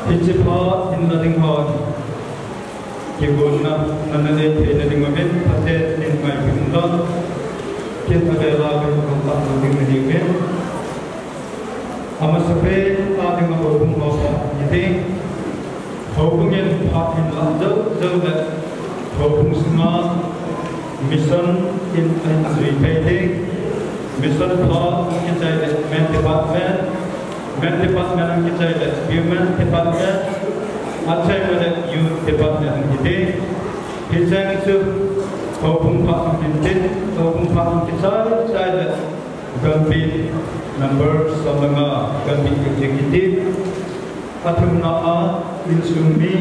Hiche phat in la ding ho, kigonna nanei theina ding uvin Pathen in ngaipi un lang, kin avel a kahin kong tah ding nahiuvin. Amasapen a ding a houbung ho phat hiding. Houbung in phat hin la jou jou le houbung sunga mission in ahin jui thei ding. Mission phat kichai le Men Department, Men Department kichai le Women Department, achai le Youth Department hiding. Hicheng chu houbung phat hiding, houbung phat kichai chai le Gambih number som le nga, Gambih Executive. Athumna a insung mi,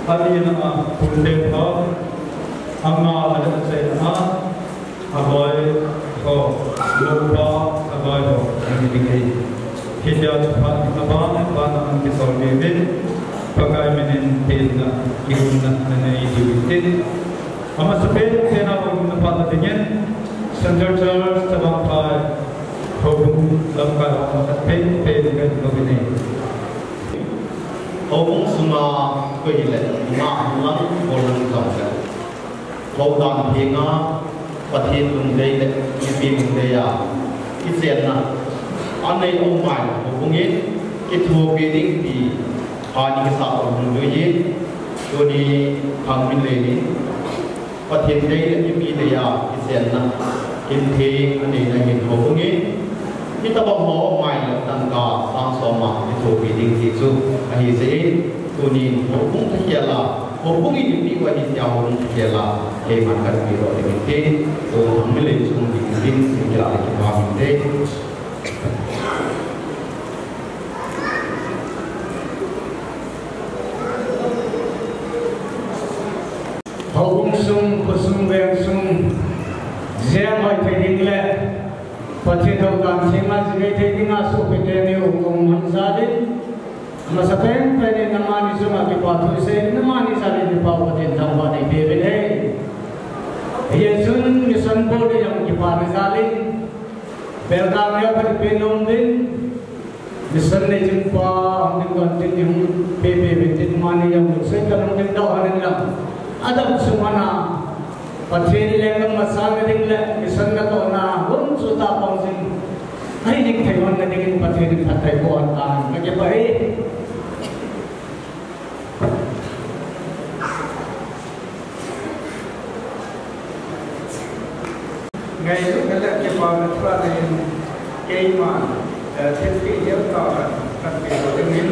anina a Pu Tenthao, anga a le achaina a, aboi ho, lopa, aboi ho, ani ding ahi. Hitia chu phat aban, aban a hung kisol diuvin, Pakai min in tenna, kigonna nanei diu hitin. Amasapen pen a hung na phat na dingin, Central Church Tabang Phai houbung lamkai ho khat pen pen kahin kou in ahi. Houbung sunga koi hile, ima hung lang, bol lang jong le, houdan thenga, Pathen lungdei le mipi lungdei a kichenna anei um mai houbung in kithopi ding ti phat ni kisah houbung jui in, tuni Thangminlei in Pathen dei le mipi dei a kichenna, kin theng anei na hin houbung in, hitabang ho mai le dangka sang som a kithopi ding ti chu ahi jeh in, tunin houbung thakhel a, houbung in mipi uva hitia houbung thakhel a, eiman kanpi doh ding in tin, tu Thangminlei chung ding in tin, kilah le kipa min te. Houbung sung, khosung, vengsung, jeng hoi thei ding le, Pathen houdan thenga jing thei dinga sopi teni u kong man jal in, amasapen pen in namani chunga kipa thu isei, namani jal in i Pau Pathen thangvah in eipe uvin ahi. Hijeh chun mission board in jong kipana jal in, belkam leo khat ipe nom uvin, mission nei jing pa, hung ding don tin ding hung pepe uvin tin, mani jong lungset tah in hung ding doh hen lang. Adam sung ana, Pathen lenggam masang na ding le, mission natohna, hun chu tapang jing. Ahi ding thei hon na ding in Pathen in phatthei boh hen lang, kakipah e. Ngailutna le kipana thu a nei in keiman, eh, thilpeh neo tah khat, khat pe ding in,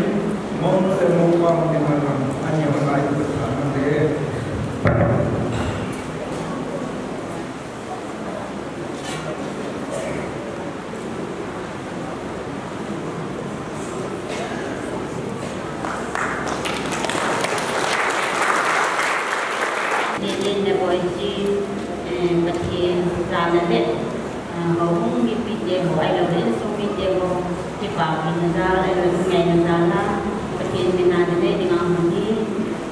monu le mopa hung ding hen lang, aneo lai khat pe ding. Nilin na boi si, eh, Pathen jana le, ah, houbung mipite ho, ahilouleh insung mite ho, kipapina jal, ahilouleh kingaina jal a, Pathen mina dinei dinga hung hi,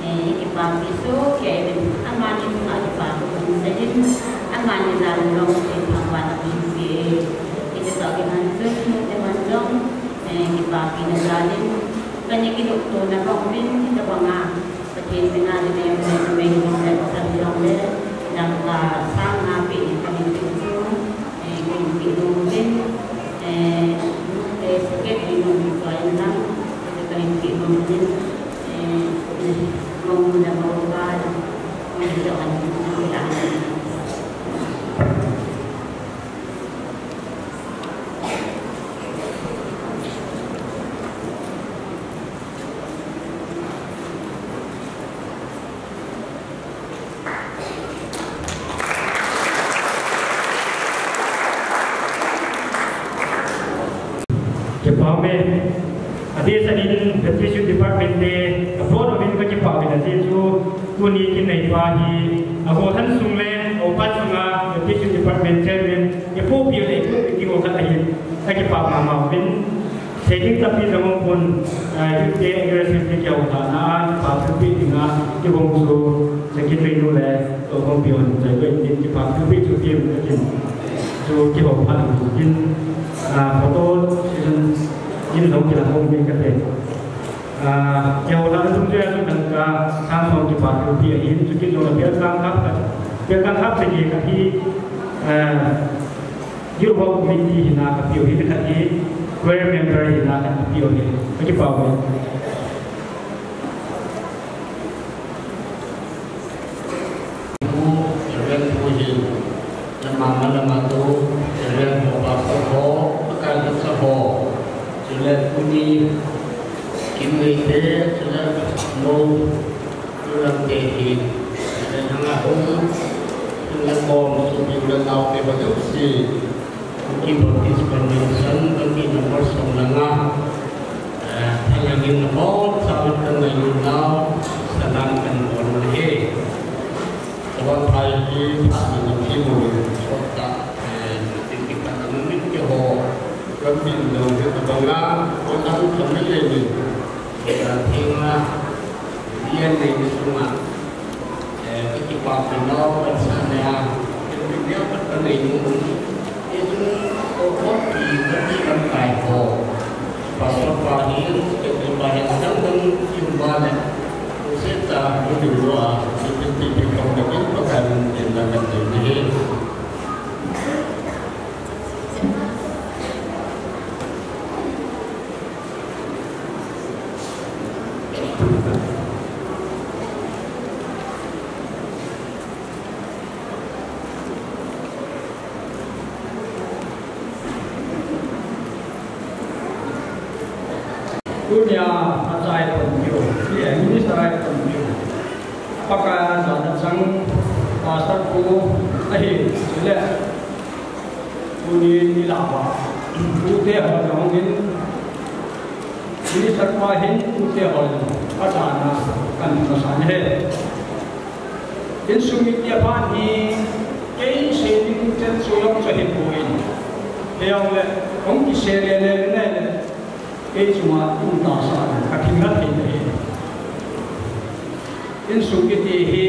eh, ikipapi sohkei uvin, amani chunga kipa thu kasei in, amani jal in jong Pathen thangvahna kahin pe e. Hiti toh kiman chun, nu te man jong, eh, kipapina jal in, kana kinoptona bang uvin, hitabanga Pathen mina dinei dinei jong le, pasal jong le, dangka sang nga pe in kahin pe chu, eh, kahin pe nom uvin, eh, nu te secretary nu choi in lang, kahin pe nom uvin, eh, mong le mong pa, mong le mong pa. Kipa ume. Adeh sangin Baptist Youth Department te, aboard uvin kakipah uvin, ajeh chu tuni kin neipa hi, ago than sung le, apat sunga Baptist Youth Department Chairman, ipohpi le ipohpi ding ho khat ahin, kakipah mama uvin. Sei ding tampi jong um pon, ah, youth te, aggressive te kihouna a, kipa thilpeh dinga, kigong chu, Secretary nu le, toh kong pion, jai ko in tin, kipa thilpeh chu peh in tin. Chu kihou phat in tin, ah, photo session in jong kilah hung ding kate. Ah, keiho lah a tung jeh a chu dangka sang som kipa thu pi ahin, chukit jong a bel kang khap khat, bel kang khap sagi khat hi, ah, youth work committee hina kapiu hin, khat hi choir member hina kapiu hin, kakipah uve. Reverend Pu hin, lama lama tu, Reverend Pu Pastor ho, Pakai Pastor ho, chule tuni kin nei te, chule mo, chule te hin, chule hanga hung, chule kom, chule nau te ba deuh si. Kuki Baptist Convention, Kuki number som le nga, eh, thalheng in nabonchauvin kan ngailut nau, salam kan bol u ahi. Tua phai hi, phat na na thim u, sot ta, eh, tin ki phat na min ki ho, kan bin lo hi ta banga, ko nang kan na ye ni, eh, thing a, yen nei ni sunga. Eh, ka kipah pi nau, kan sa ne a, kan pi neu khat ka nei nu. Hichun, ko, ko pi, ka pi lamkai ho. Pastor pa hi, ka pi pa hi, dang dang pi ba le. Ko se ta, ko pi lo a, pi pi pi pi kong ka pi pa kan, pi la kan nei ni. Tunia, a chai pon kiu, P M minister ai pon kiu. Pakai a jana chang, Pastor pu, ahi, chule. Tuni ni la ba. Tute ho jong in. Minister pa hin tute ho jong. Patana kan masan he. Insung mi tia pan hi. Kei se ding chet su long cha hi poi. He jong le. Kong ki se le le le le. Kei chunga tung tasa, ka thim na thei thei. Insung kiti hi,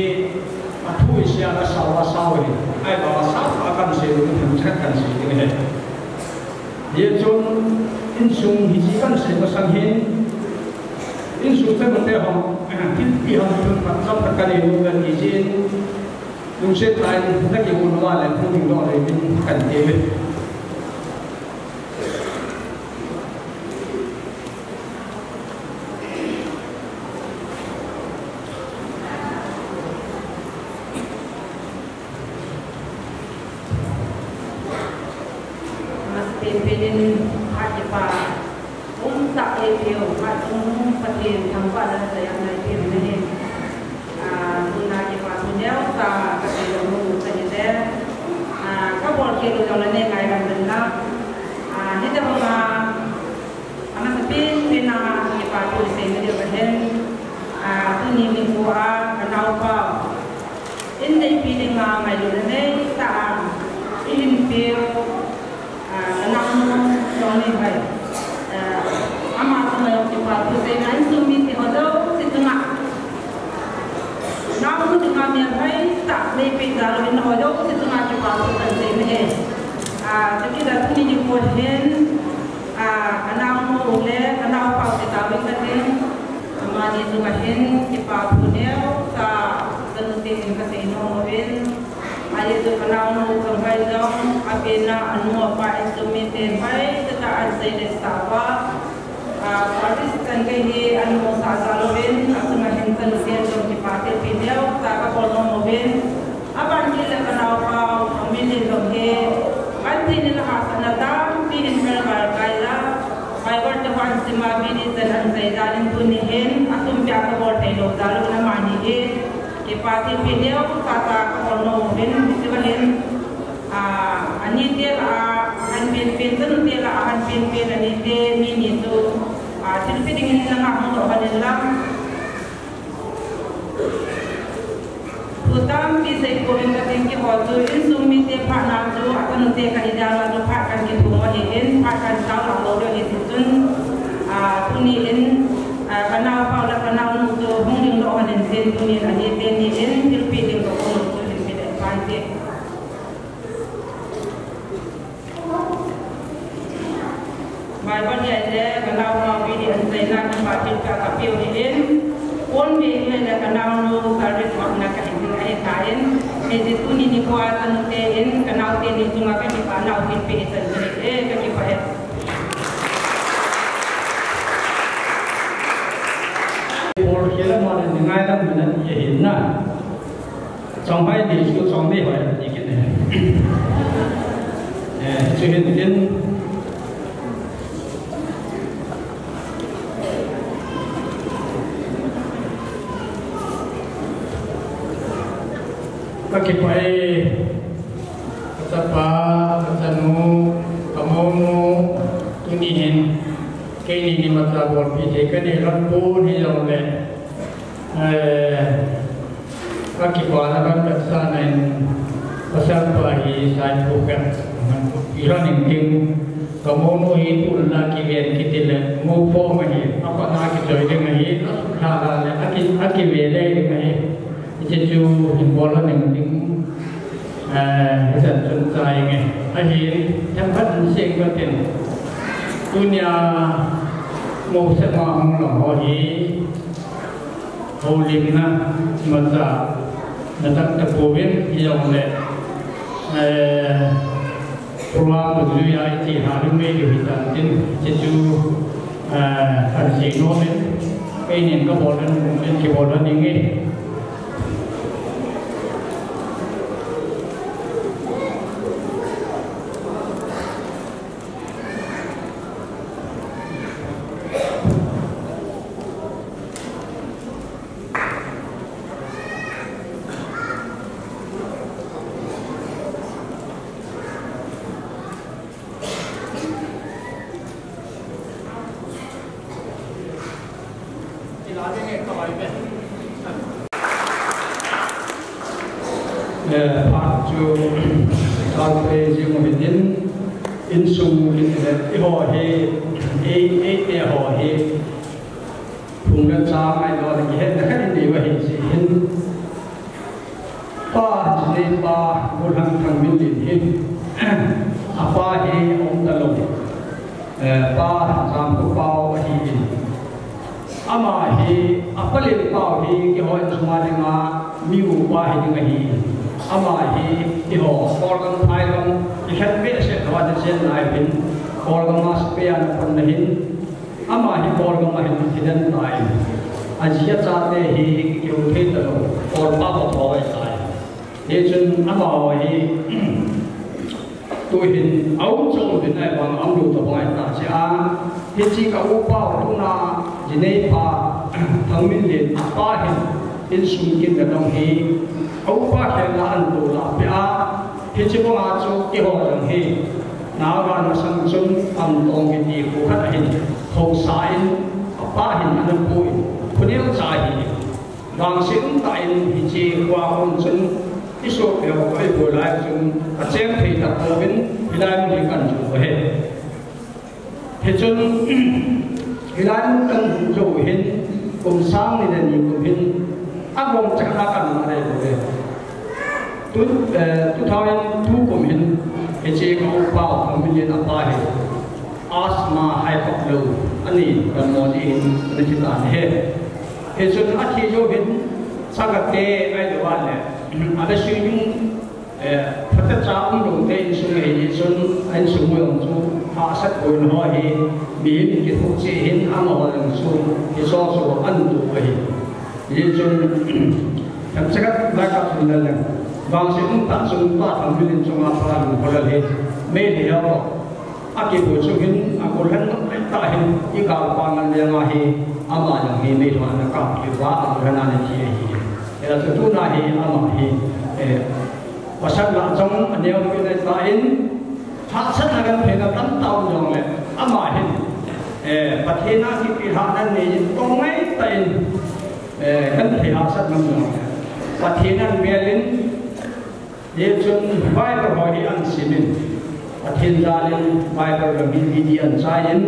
a thu i sia ka sao a sao hi. Ai ba sao a kan sei ding, themcha kan sei ding hi. Hichun, insung hi chi kan sei masang hin. Insung te mate hom, thil pi hom thil pat chap pat kan i nu kan i jin. Lungset lai, na ki un wa le, hung ding do le, min kan te ve. Mas penpen in phat kipa um tah eipeu, phat um Pathen thangvahna jaya eipeu ahi. Ah, tuna kipa thu neocha kasei nom u chu ahile, ah, kabol khel u jong le nei ngai lam den lang. Ah, hitabang a, amasapen pen a kipa thu isei na diu ahin, ah, tuni nikho a, kanaopa in neipi dinga ngailutna neitah a ihin peh u, ah, kanaonu Longneihoi. Ah, ama chunga jong kipa thu seina, insung mite ho jouse chunga. Naonu dinga melhoi tah neipeh jal uvin ho jouse chunga kipa thu kasei ahi. Ah, chukit a tuni nikho hin, ah, kanaonu le kanaopa u te tauvin kating. Amani chunga hin kipa thu neocha, chanu te hin kasei nom uvin. Ajeh chu kanaonu chunga jong, apen a anu apa insung mite hoitah a ahin seiletsah uva. Ah, Baptist chan gei hi ahin musah jal uvin, achunga hin chanu te jong kipa thilpeh neocha kabol nom uvin. Aban kit le kanaopa u, family jong hi, kan thei ni le hahsatna tampi hin kalval kai a, Bible te ho ahin sim a, B D chan ahin sei jal in tuni hin, atumpeh a kabol thei lou jal uvin amani hi. Kipa thilpeh neocha kabol nom uvin, hiche va hin, ah, anite lah a, ahin penpen, chanu te lah a, ahin penpen anite, mi ni chu, ah, thilpeh ding in na ngah hung lou hon in lang. Thu tampi sei pouvin kating, keiho chu insung mite phatna chu, achanu te kahi jal a chu phat kan kithum u ahin, phat kan sao lou lou ding ahi ti chun, ah, tuni in, ah, kanaopa u le kanaonu chu hung ding lou hon in tin, tuni in anite ni in thilpeh ding lou hon chu hin peh ding ahi. Bible hi ahile, kanaopa u B D ahin seina Patin ka kapeu ni in, pon be ni le ka naonu ka ri thot na ka hin ahi ta in, hiche tuni nikho a chanu te in, ka nao teni chunga ka kipa nao kin pe chan ka hi e, ka kipa e. Bol khel a mani ngai lam mina ni ahi na. Chonghoi ni chu chong ni hoi ni kit ne. Eh, chu hin tin. Ka kipah e, ka chapa, ka chanu, ka mounu, tuni hin, keini ni macha bolpi thei ka nei lhon pon hijongle, eh, ka kipana kan ka sa na in, pasal pa hi sai phu ka, man phu pi lhon in ding, ka mounu hi tun la kiven kiti le, mo pho ma hi, apa na kichoi ding ahi, a sut lha la le, a ki, a kive le ding ahi. Hiche chu hin bol a ning ding, eh, hichan chun chai nge. Ahin, themkhat hin seng katin. Tunia, mo sema hung lang ho hi, houlimna, imacha, na tam tapouvin, hijongle, eh, Program dungjuia iche ha ding mei diu hitan tin, hiche chu, eh, kan sei nom in, keinin ka bol dan, nin kibol dan ding e. Eh, phat chu, chal pe jing u hitin, insung kiti le, eiho hi, ei, eite ho hi, phung le chang ahi lou le, kihetna khat inei u ahi jeh hin. Pa, Jinei pa, Golhang Thangminlen hi, apa hi aum talou. Eh, pa, Jamkhopao ahin. Ama hi, apa le pao hi, keiho insung a dinga, mi upa hi ding ahi. Ama hi, eiho, Kawlgam, Phaigam, ikhat behseh lou a, Chenna ahin, Kawlgam a sepai a ana pang na hin, Ama hi Kawlgam a hin thiden tan, aji achate hi kihou thei talou, Kawlpa kithou ahitai. Hichun amaho hi, tuhin aum chom uvin ahivang aum lou tabang ahita jeh a, hiche ka upa u tuna, Jinei pa, Thangminlen apa hin, insung kin nadong hi, a upa khelna ahin toh lah peh a, Hiche banga chu keiho jong hi, Naga masang chun Pantong kiti kho khat ahin, haosa in, apa hin ana pui, khoneo cha ahi. Vangset umtah in hiche kho a kon chun, isopi ho koi bol lai chun, acheng thei tapouvin, hilai mun hi kahin jou u ahi. Hichun, hilai mun kahin hung jou u hin, kum sang ni le ni kum hin, agom cheh a kahin na le le. Tu, eh, two thousand two kum hin, hiche ka upa u, Thangminlen apa hi, asthma high pop low, ani, kan mo ji hin, ani thi tan ahi. Hichun athi jou hin, sanga te, ahi lou a le, ana sui jing, Eh, phatecha umlou te insung ahi jeh chun, a insung u jong chu hahsat boina ho hi, mihem in kithoh cheh hin amaho jong chu, kiso so an tu ahi. Hijeh chun, themcha khat lai kap chun le leng, vangset umtah chun pa Thangminlen chunga pa lungkholal hi, Meitei ho, Akibol chu hin, agol hen nok lai tah hin, igalpa ngal leng ahi, ama jong hi meilhon ana kap kit uva, agol hen ana thi ahi. Hijeh chun tuna hi ama hi, eh, pasal lah jong aneo kit ahitan, hahsatna gentheina tamtah um jongle, ama hin, eh, Pathen a kipelhahna nei in, tong ngai tah in, eh, genthei hahsatna um jongle, Pathen ahin bel in, Hichun Bible ho hi ahin sim in, Pathen jal in Bible jong hi D V D ahin chai in,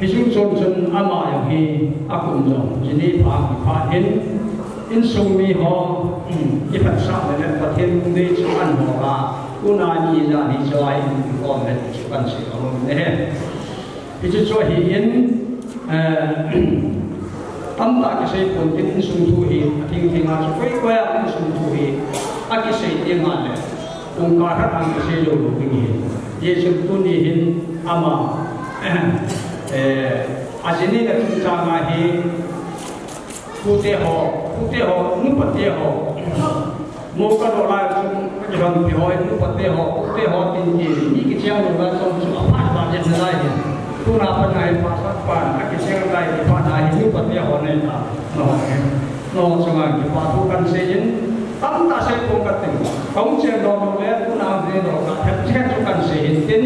hichu chun chun ama jong hi akum jong, Jinei pa hi phat in, insung mi ho, um, iphatsah le le Pathen lungdei chu ahin hol a, tuna ni jan hi chua in, um, um, um, chu kan sei a um ne. Hichu chu ahi in, Eh, tamtah kisei pon tin insung thu hi, atheng theng a chu koi koi a insung thu hi, akisei teng le, kong khat a kisei lou lou ding ahi. Hijeh chun tuni hin ama, eh, ajinun a chungchang a hi, pute ho, pute ho, nupate ho, mo kadoh lai chun, kakilhonpi ho, nupate ho, pute ho, tin tin, mi kicheng lou lai chun, chu aphat phat in nalai hin. Tuna pat ngai pastor pan, akicheng lai, kipa nai, nupate ho nei ta, nangho, nangho chunga kipa thu kahin sei in, tamtah sei pon kate. Kahung chen doh lou le, tuna hung chen doh kha, themkhat chu kahin sei in tin,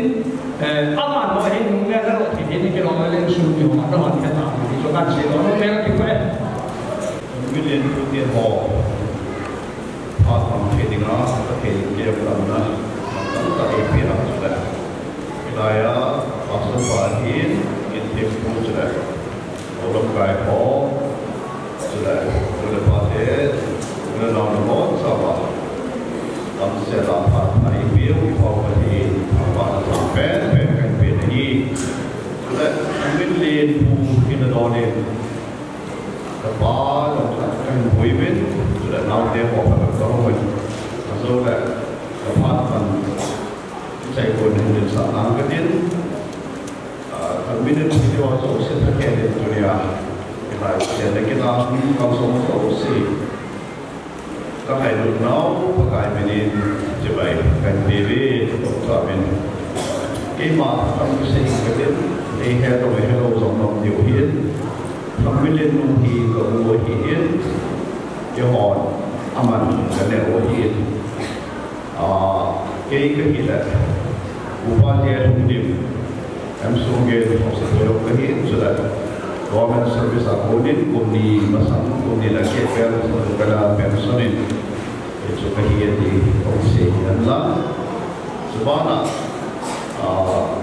eh, aman ho hin, nung le, nalou thei hin, kilou le, insung mi ho, nahon khet ta, ti chu kahin sei doh lou le, kipa e. Million pute ho. Phat mang thei dinga, ka thei ding kem lamna, tamtah eipeh a chule. Hilai a, pastor pa hin, in thempu chule. Houlamkai ho, chule, nu le pa te, nu le nao nabonchauva. Damsel a phat eipeh u, Pakai Pathen, thangvahna chang pen pen kahin pe nahi. Chule, Million pu hin adon in. Kapa jong khat kahin bui uvin, chule naote ho khat kahung uvin. Ajou le, kaphat man, chai kon hin dinsah nang katin. Ah, ka minute video a jouse tha kei din tunia. Hilai, chen le kit a, kalson jouse. Ka ngailut nau Pakai minin chibai kahin pe uve, Doctor Amin. Keima thangvah sei katin, eihe lou, eihe lou jong nom diu hin. Thangvah le nu hi ka u ahin, eihon aman ka neo ahin. Ah, kei kahi le, upa te lungdim. Em sung gei hausa pelo kahi, chule government service a konin kum ni masang, kum ni le get vel masang kala pension in, eh, chu kahi ati, kahi sei hihen lang. Chubana, ah,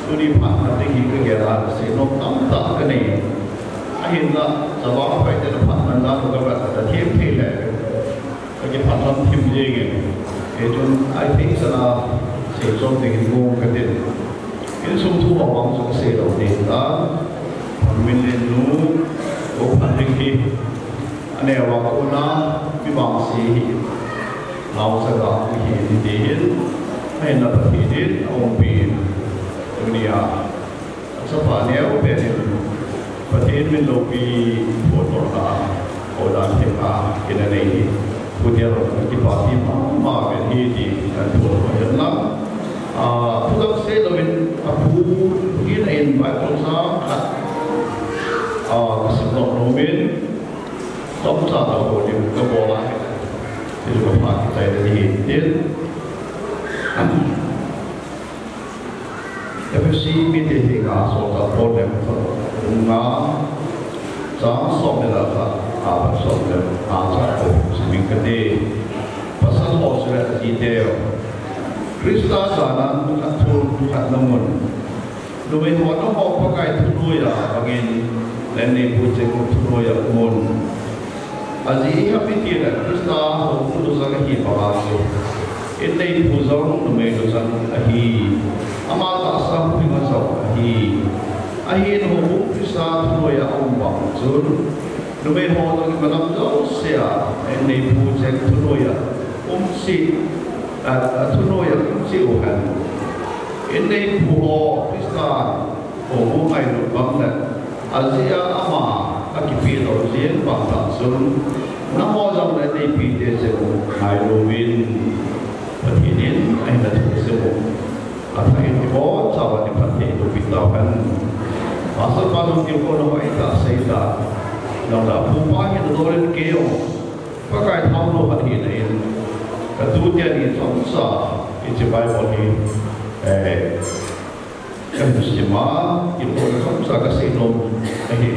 tuni phat na ding hi kagel a, seinom tamtah kanei. Ahinla, chava pai te na phat na la ka ba ta thim thei le. Ka kiphatlam thim jeng e. Kei chun, I think sana sei chom ding in mong katin. Insung thu a bang chun sei lou ding ta. Million nu, ko phan ding hi. Aneo a kona, mi bang sei hi. Naochaga hi ni ding hin. Ahinla Pathen in, aumpi. Tunia. Chapa neo pen in, Pathen min loupi, photo ta, hodan thei a, kina nei hi, pu dia lo, kipa ti mama pen hi ti, kan photo hihen lang. Ah, thu dang sei louvin, apu, hi na in Bible chang khat, ah, kasim lou nom in, chomcha ta ho lim kabol a, ti chu kapha kichai na hi tin. Ephesi mite henga solchah Paul in, bung nga, chang som le khat, apat som le nga chan siming kate. Pasal ho chule ajiteu, Christa janan khat thun khat nungun. Numei ho nangho Pakai thunoiya bangin, neipu cheng thunoiya umun. Ajeh ipi ham itile Christa houbung lujang ahi banga chu, inneipu jong numei lujang ahi. Ama tahsa huhhing a jong ahi. Ahin houbung Christa thunoiya aum bang chun, numei ho jong imalam jousea inneipu cheng thunoiya um cheh, a, a thunoiya um cheh u hen. Inneipu ho Christa houbung ngailut bang le, ajeh a ama akipeh lou jeng bang tah chun, nangho jong le neipute jeng u ngailu vin, Pathen in ahin thusei u. Athah in ibonchauva iphatthei loupi tauhen. Pastor pa jong kipa nahoi tah sei tah. Nang la pu pa hin adol in kei jong Pakai thanom lou khat hina in, ka tute ni chomcha hiche Bible hi, eh, Ka hin sim a, kipa chomcha ka seinom ahi.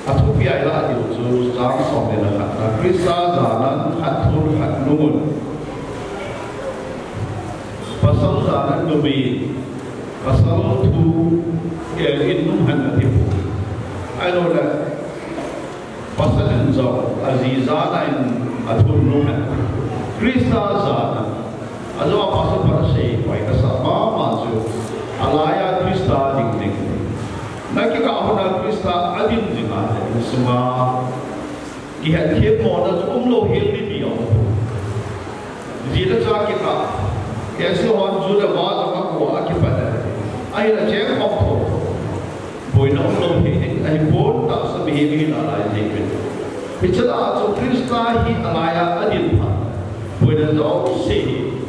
Athupi a ilah diu chu chang som le khat na, Christa janan khat thun khat nungun. Pasal janan numei, pasal thu, eh, in nung hen ati. Ahilou le, Pasal in jong, aji jana in athun nung hen. Christa jana. Ajou a pasal pa asei, pai kasa mama chu. Alaiya Christa ding ding. Na kikah hon a Christa adin ding a, insung a kihetthemmo na chu umlou hel ding ti aum. Ji le cha kikah, Jesu hon ju le va jong a kua a kipat a. Ahin a cheng khom tho. Boina umlou hel ding, ahipon tahsa mihem hi alai ding. Hiche lah a chu Christa hi alaiya adin phat. Boina jouse hi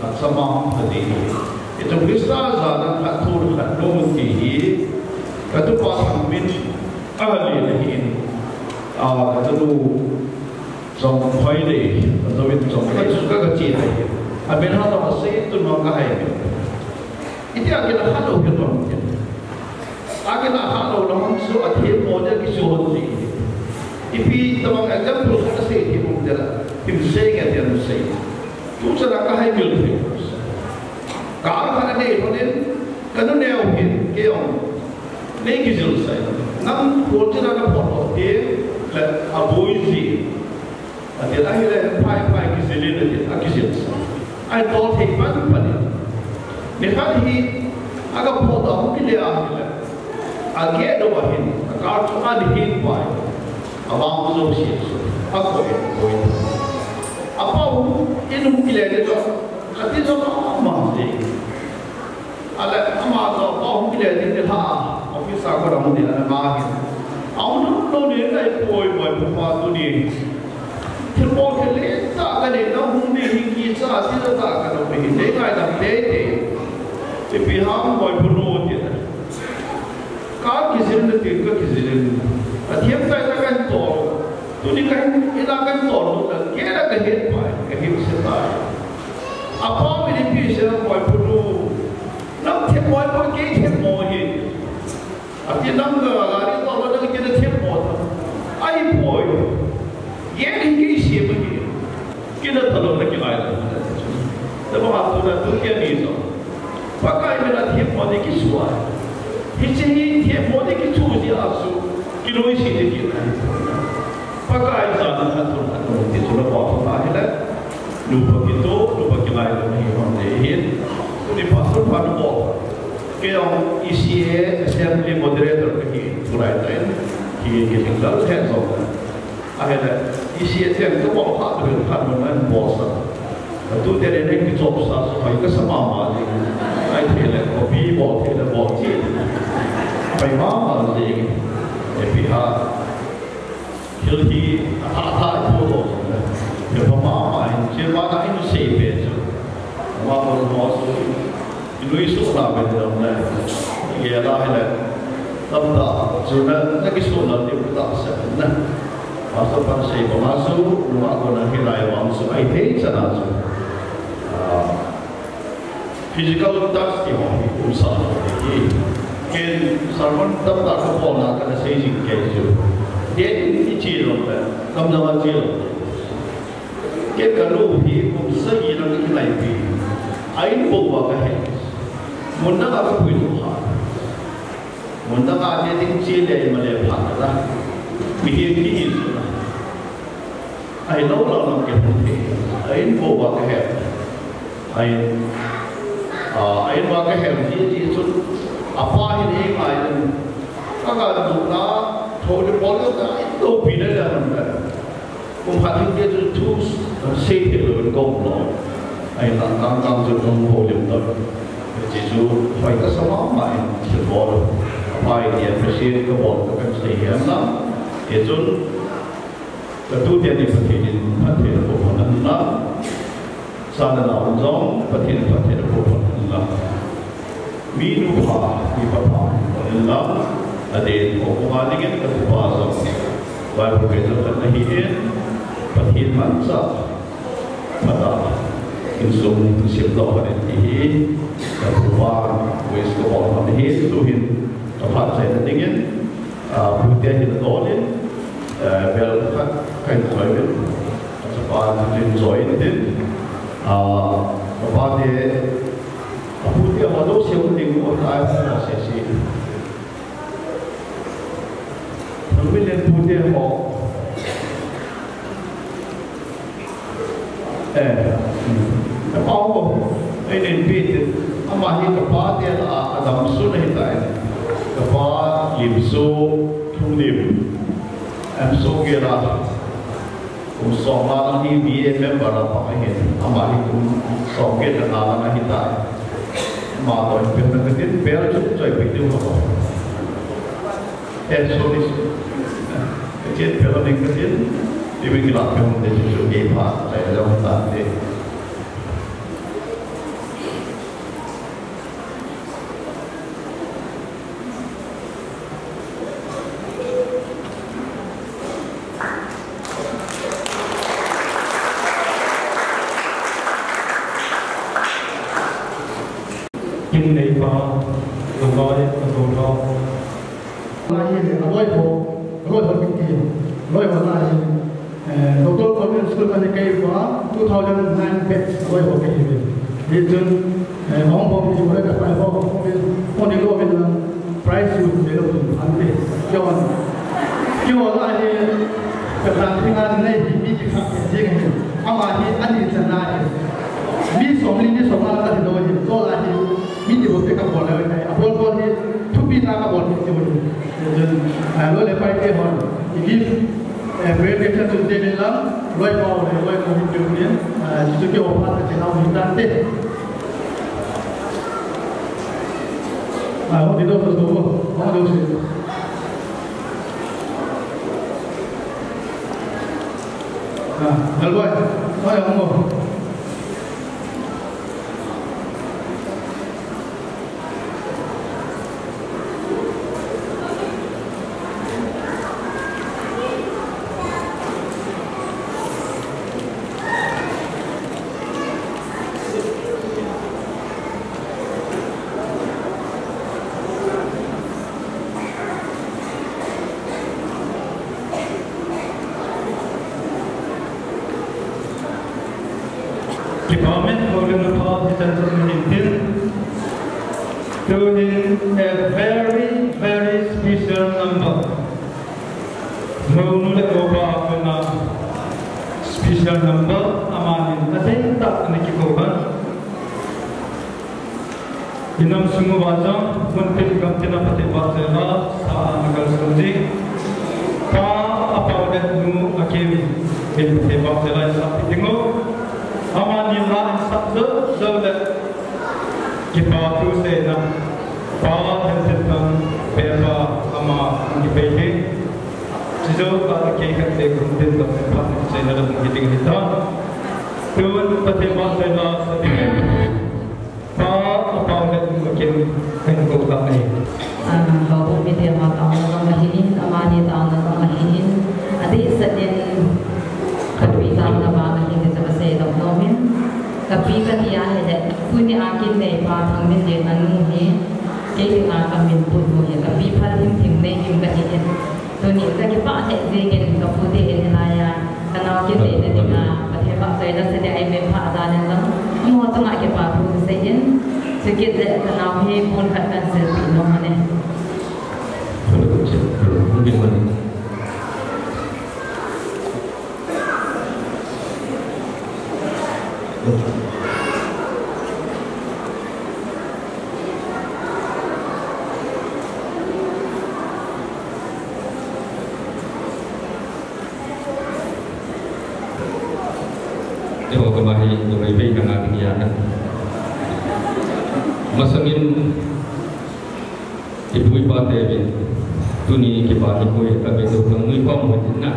achamang pha ding. Hichu Christa jana khat thu khat nom ti hi, ka tupa Thangmin a len ahin, a, ka tanu Chongkhoi le, ka tanu Chongkhoi chu ka, ka che ahi. Amen ha tah a sei tun ma ka hai. Itia kina khat lou hi tong. A kina khat lou lou chu athemmo dia kisu hon ji. Ipi tabang example khat sei thei um dia la. Him sei nge dia sei. Tu chan a ka hai mil thei. Car khat anei lhonin, ka nu neo hin, kei jong nei kijil sai. Nang kol chan a na phot lou te, le aboi ji. Ati le, ahile, phai, phai, kijil in ati, akijil sa. Ahin tol thei pan pan in. Nikhat hi, aga phot a hung kile ahile. Agate dou ahin, a car chu ahin pai. Avang jouse chu. Akoi, koi. Apa hung, in hung kile le chu. Ati jo ma, ma, le. Ale, ama chu, pa hung kile ding ni ha, office a ko dang ni ana ma hi. Aum lou ni lai poi poi pa tu ni. Thil bol thil le ta ka ni na hung ni hi ki cha ti ta ka lo hi. Nei ngai dam te te. Ipi ham poi pu lo ti na. Ka kijil na ti ka kijil. Ka thiam tai ta kan to. Tu ni kan ina kan to. Ka ke la ka het pai, ka het se pai. Apa mi ni pi se poi pu lo. Nang themmo poi, kei themmo hi. Ati nang ga gari to lo nang kei themmo ta. Ahipoi. Ye ni kei se ma hi. Kei na ta lo na kei ai. Tabang a tu na tu kei ni so. Pakai mi na themmo ni kisu a. Hiche hi themmo ni kisu ji a su. Kinoi si ni kei. Pakai jana khat lou khat lou ti chu la bol tho ahi le. Nupa kitoh, nupa kingailou na hi hon le hin. Tuni pastor pa nu bol. Kei jong E C A assembly moderator ka hi, tulai tan. Hi, hi, hi, lal then jong. Ahi le, E C A ten ka bol kha, tu khat mun nan bol sa. Tu te le nen kichop sa, so hai ka sa mama le. Ai the le, copy bol the le bol chi. Pai mama le. Epi ha. Thil hi athah thah i phu lou jong le, thil pha mama in, thil mama in sei pe chu. Ama kon ho chu, i lui suh na ve jong le, i gel a hile, tamtah chu na, na kisuh lou ding tahsan na. Pastor pan sei banga chu, nungah kona hilai vang chu, ahi thei chan a chu. Ah, Physical touch ti ho hi um sa lo hi. Ken sermon tamtah ka bolna kana sei jing kei chu. Dating i chi lo le, kam dang a chi lo. Ken ka nu hi kum sagi na ka kinaipi. A in bou va ka he. Mun dang a ka pui lou ha. Mun dang a dating chi le ma le pha ka la. Mihem kihi chu na. Ahi lou lou lou kei hung thei. A in bou va ka he. A in, a, a in va ka he ji ji chun. A pa hin ei ngai in. Ka ga du na, tho de bol ka in do pi na ja na ka. Kum khat hin ke chu thu sei thei lou in ko lo. A in la kang kang chu nung ho lim to. Ji chu hoi ka sa ma ma in chi bol. A pa in ya ka sei ka bol ka kan sei hiam na. Ke chun Ka tute ni Pathen in phatthei boh phat hen lang. Cha le nao jong Pathen in phatthei boh phat hen lang. Mi nu pha, mi pa pha boh phat hen lang. Adeh in kong a dingin ka tupa jong Bible beh jong khat na hi in. Pathen manchah phatah insung sep doh phat in ti hi. Ka tupa wish ka bol phat hi tu hin ka phat chaina dingin. Ah, pute hin adon in, eh, bel khat kahin joi in, achapa chu hin joi in tin, ah, apate, apute ho jouse hung ding u tai ho sese. Thangminlen pute ho. Eh, ka pa ho, ei nen pi tin, ama hi ka pate lah a, Samson ahitai. Kapa Limso Thunglim. Em so gela. Kum som nga lang hi B A member a pang ahi. Ama hi kum som get le nga lang ahitai. Ama toh ipi ham katin, bel chu choi pi diu ham. Eh, sorry. Kachen pela ning katin. Ibi kila pe hung te chu chu ke pha. Chai le hung ta te. Kin neipa, aloi, agollhang. Lai hi, aloi ho, aloi ho kiti, aloi ho lai hi. Eh, Doctor Convent School kani kei uva, two thousand nine batch aloi ho kei uve. Hichun, eh, hung bom ti uva kapai ho, hung ni lo uvin lang, prize chu neilou ding ante. Kihon. Kihon ahi, ka tang thing a nei hi mi kikhat jeng hi. Ama hi ani chan ahi. Mi som li, mi som nga kahi lou hi. Chule hi, mi ti bol te kabol le ahi. Abol bol hi, thupi na kabol ti uve. Hichun, eh, loi le pai te hon. English. Eh, graduation chu te min lang, loi pau le, loi pau hin chu min, eh, chu chu ke o phat te nau hin tan te. Ah, ho di do so so, ho do si. Ah, dal bai, bai ang mo. Kipa min, Holy Father, hichan chun hin tin. Tuhin a very, very special number. Mounu le mopa a kona special number, amanin athei tah ana kikou uva. Inam sung uva jong, mun tin gam tin a Pathen vahchoi la, sa a ana kalson ji. Pa, apau le nu, akim, in Pathen vahchoi la, sa pi ding u. Amani la, in sa jo, jo le. Kipa thu seina. Pa, thil thil thang, pe pa, ama, in kipei hi. Chi jo, pa, kei khat te, kum tin, pa, pa, seina la, in kiting hi ta. Tun, Pathen vahchoi la, sa pi ding. Pa, apau le nu, akim, kahin kou tah e. Ah, houbung mite ho taona jong ahin, amani taona jong ahin, adehset in, kapi taona vang ahin, ti chu kasei nom nom in. Kapi kati ahile, tuni a kin neipa Thangminlen anu hi, kei dinga kamin put u hi, kapi phal him thim nei him kahi in. Tuni kakipah lheh jengin kapu te in hilai a, kanao kit theina dinga, Pathen vahchoina sa ding a eimin phah dan in jong, amaho chunga kipa thu kasei in, chukit le kanao hi pon khat kahin silpeh nom u ahi. Eiho kama hi numei vei nanga ding ahi. Masangin ipu ipa teuvin tuni kipa nikho hi kabe tou pang nui pam ho tin na.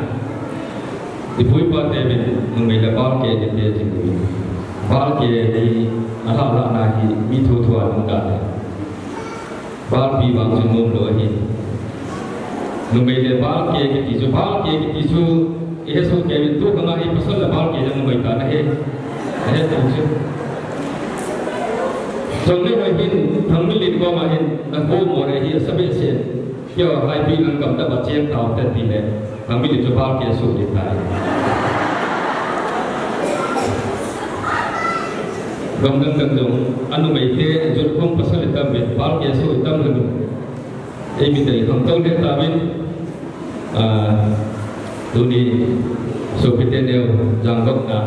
Ipu ipa teuvin numei le balke ni te jing uvin. Balke hi ala la na hi mi thu thu a nung da le. Balpi vang chu nom lou ahi. Numei le balke kiti chu, balke kiti chu, i he soh kei uvin tu khang a hi pasal le balke jong numei ta na he. Na he tu chu. Chonglei hoi hin, Thangminlen koma hin, na ko mo le hi asa behseh. Keiho Haipi lang gam ta ba cheng tau te ti le. Thangminlen chu balke soh ding tai. Gam dang dang jong, a numei te, jot khom pasal le tam ve, balke soh tam le nu. Eimi te kham tong le ta vin, ah, tuni, sopi te neo, jang gok na,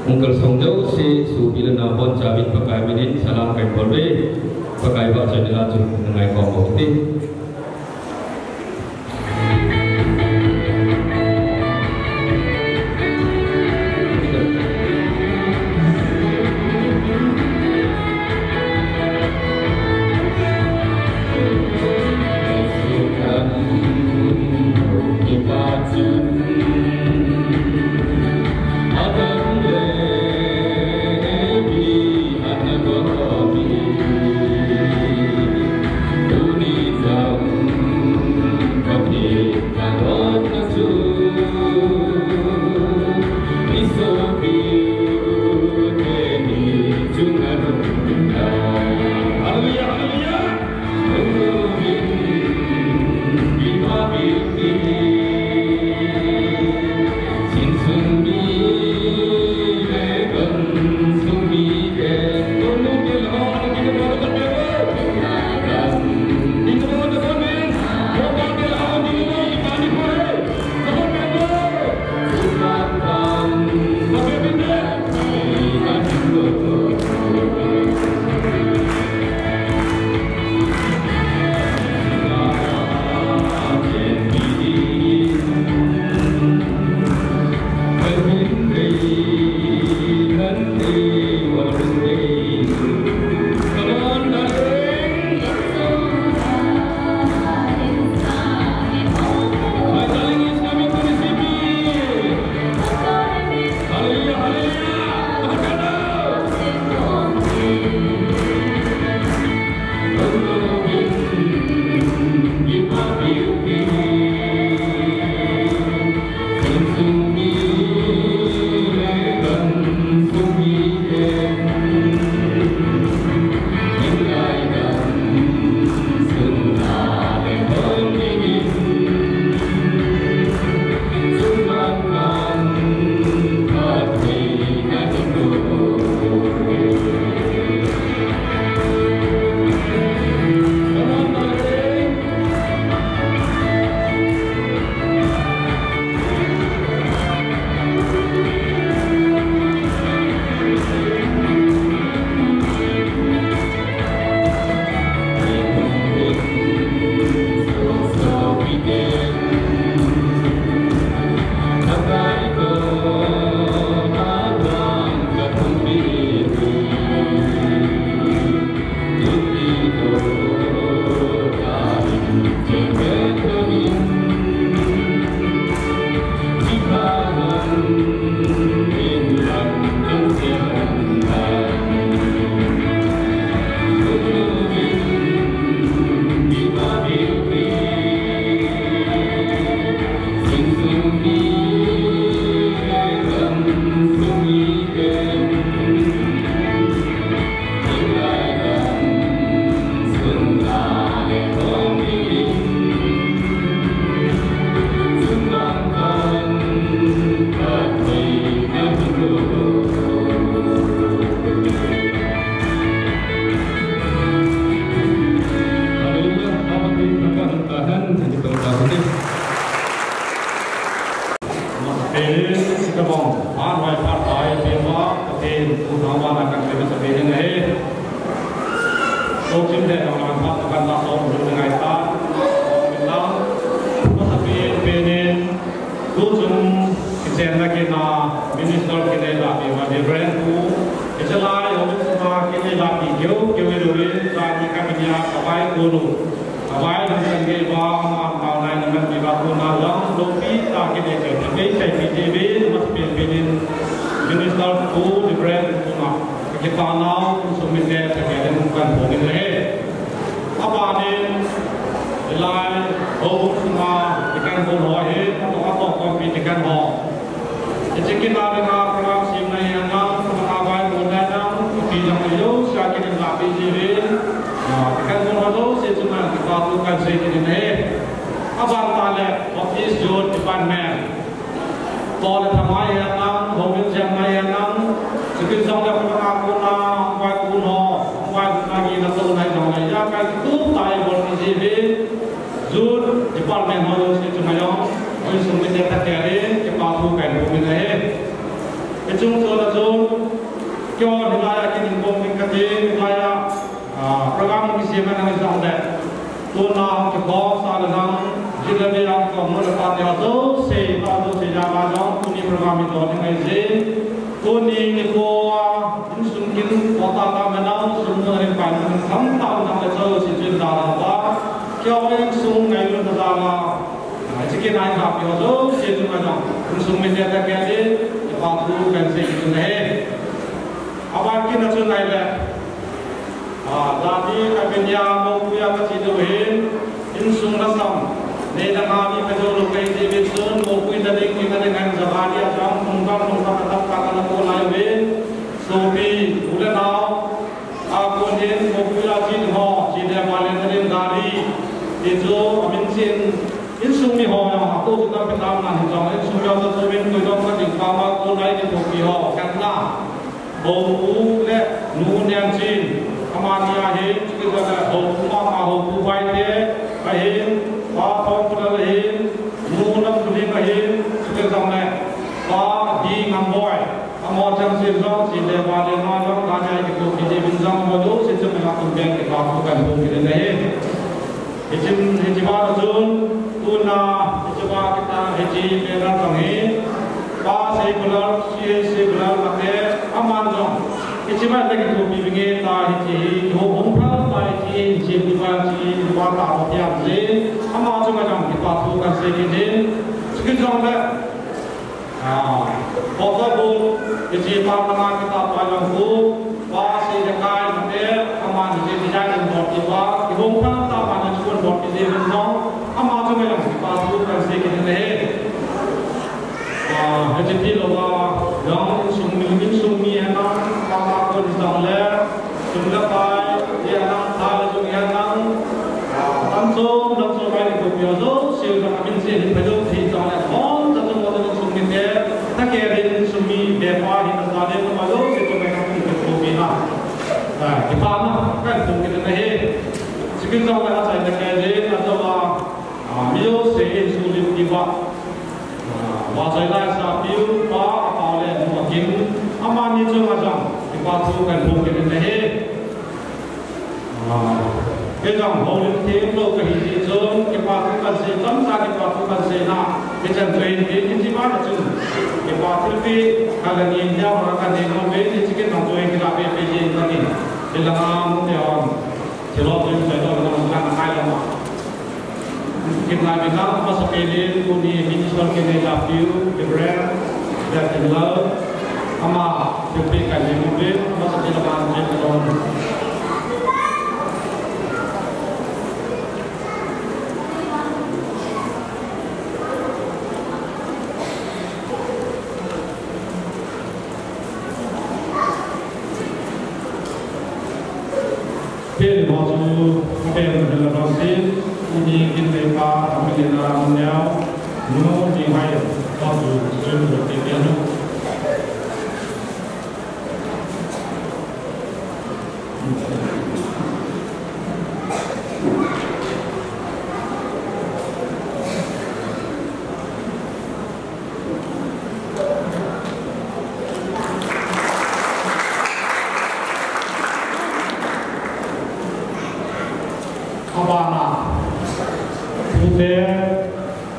hung kalsong jouse, sopi le nao bon cha vin Pakai min in, salam kahin bol uve. Pakai vahchoi ding a chu ngai khom u hite. Tuchung kichenna kit na Minister kit in eilapi uva Reverend Pu, hichelai houin sunga kit in eilapi keu keu hilouvin, jani kamin a kavaikon u, kavai lungsan gei uva, ama naonai naman pi uva tuna lam loupi tah kit in eichoi thei, eichoi thei pi diuvin, amasapen pen in Minister Pu Reverend Pu na kakipah nau insung mite thakhel in kahin phong in ahi. Abanin, hilai, houin sunga, deacon ho hi, atoh atoh konpi deacon ho. Hiche kit na dinga program semna hi henlang, kavai muna henlang, ipi jong ahi jouse a kit in lapi jiuvin, ah, deacon ho jouse chunga kipathu kahin sei kit in ahi. Aban tah le, Baptist Youth Department. Toh le thangai henlang, houin jemna henlang, chuti jongle khonunga kona, hung vaikon ho, hung vaikon ho, hina toh nai jongle, ijakai kitup tah a ibol ji uve, Youth Department ho jouse chunga jong, insung mite thakhel in, kipathu kahin phong in ahi. Hiche chung chona chun, keiho hilai a kinin bol ding kati, hilai a, ah, Program kisem a nang jong le, tuna kikop sa le nang, jin le vei a kikop nu le pa te ho jouse, pa jouse jal a jong, tuni program hi to ding ahi jin. Tuni nikho a, insung kin, pota ta me nau, sum nu rin pai nu, kham ta nang le jouse jin da la ba, kio insung ngailut da la, Hiche kin a hin hapi ho jouse chunga jong, insung mite tah kei in, kipa thu kahin sei kit in ahi. Aban kin a chun ahile, ah, jani ka bin a, moupui a kache diu hin, insung lasam, neina nga mi ka jou lou kahi jeh in chun, moupui na ding, ina ding hin jani a jong, nungdam, nungdam, na tam ka na ko lai uvin, sopi, u le nao, A kon hin, moupui a che ding ho, che le vale na ding gari, ti chu, amin chen, insung mi ho jong, ato chu tampi tam nan hin jong, insung mi ho chu min koi jong ka ding pa ma, kon a kithopi ho, khatna. Houpu le nu Nemchin, amani ahin, chukit jong le, houpu mama, houpu Baite, ahin, pa Thongkholal ahin, nu Namkholing ahin, chukit jong le, pa D. Ngamboi. Amaho changseh jong, che le vale na jong, gari a kithopi diuvin jong, amaho jouse chunga tun beh kipa thu kahin phong kit in ahi. Hiche, hiche ban a chun, tuna, hiche ban a kita, hiche banner jong hi, Pa Seikholal, C. Seikholal Mate, aman jong, hiche ban a kithopi vinge ta, hiche hi, hung, hung phal ta, hiche hi, hiche hi, hiche hi, hiche hi, ama chunga jong kipa thu kahin sei kit in, chukit jong le, Ah, Pastor Bol, hiche pa langa kita pa jong khu, Pa Seilekai Mate, aman hiche design in bol kit uva, kihong phat ta aman hiche kon bol kit diuvin jong, ama chunga jong kipa thu kahin sei kit in ahi. Ah, hiche tilou a, jong insung mi, insung mi ahinam, pa ma kon jong le, Sum le pai, ahinam, tha le jung ahinam, ah, tam chom, tam chom a kithopi ho jouse, jong amin chen hin pha jou thei jong le, hon ta jong, ta jong sum mite, ta kei in sum mi, be pa hin ta le, ma jouse, jong ahin kithopi na. Ah, kipa na, kahin phong kit in ahi. Chukit jong le, achai le kei le, ajo a, ah, mi jouse in sulim kit uva. Ah, Vahchoilai Sapiu, pa, apa le nu akin, amani chunga jong kipa thu kahin phong kit in ahi. Ah, kei jong houlim themlou kahi jeh chun, kipa thu kahin sei, chomcha kipa thu kahin sei na, hichan chu hin, hiche ban a chun, kipa thilpeh, khat le ni, nia hora kahin nei nom uve, hiche kin jong chu hin kilah pehpeh jeng katin, hilanga um te hon, thilou chu hin sei lou, hilanga um te hon, Kin lai mi ta, amasapen in, tuni Minister Kenneth Lapiu, Reverend Jatin Lal, ama, thilpeh kahin nei nom uve, amasapen in aban chen kadon. Pen ho chu, apen hel a dong tin, tuni kin nei pa, Amilena Lamneo, nu Jinghai, ho chu, chu, chu, chu, chu, Abana, pute,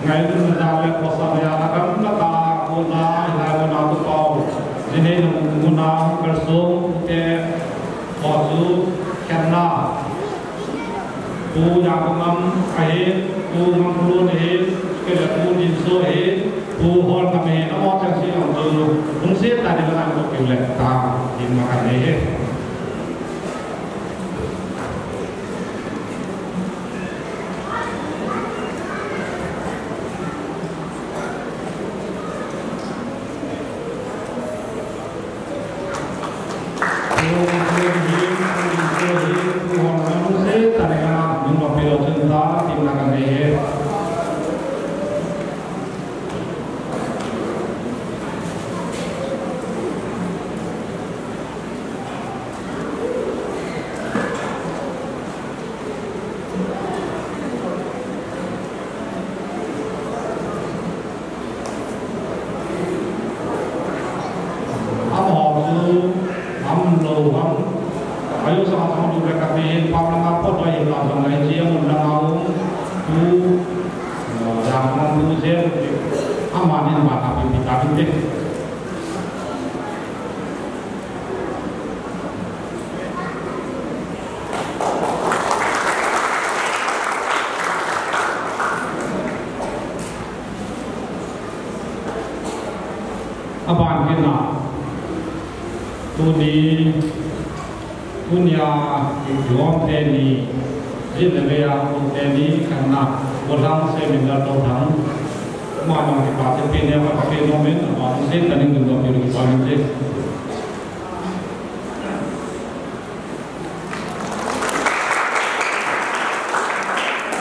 ngailutna jal le khosahna jal a gamla tah a kona, hilai muna tu pau, jinei nung muna, kalsong, pute, ho chu, khenna. Pu Jakongam ahin, Pu Ngamlun ahin, kei le Pu Dinso ahin, Pu Holngam ahin, amaho chengse jong chu, lungset tah in lang ko kin le ta, in ma kan nei he. Aban kit na, tuni, tunia, lom teni, jin le vea, um teni, khanna, bolang se min da to thang, ma nong kipa te pe ne, pa pe no min, aban se ta ning dun do pe kipa min te.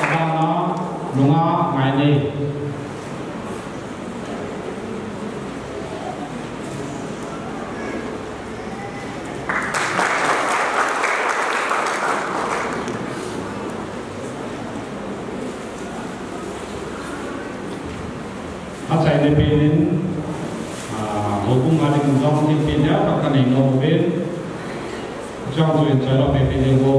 Abana, nunga, ngai nei. Achaina penin, ah, houbung a ding jong thilpeh neo tah kanei nom uvin. Chujong chu in chailou pepe ding ho.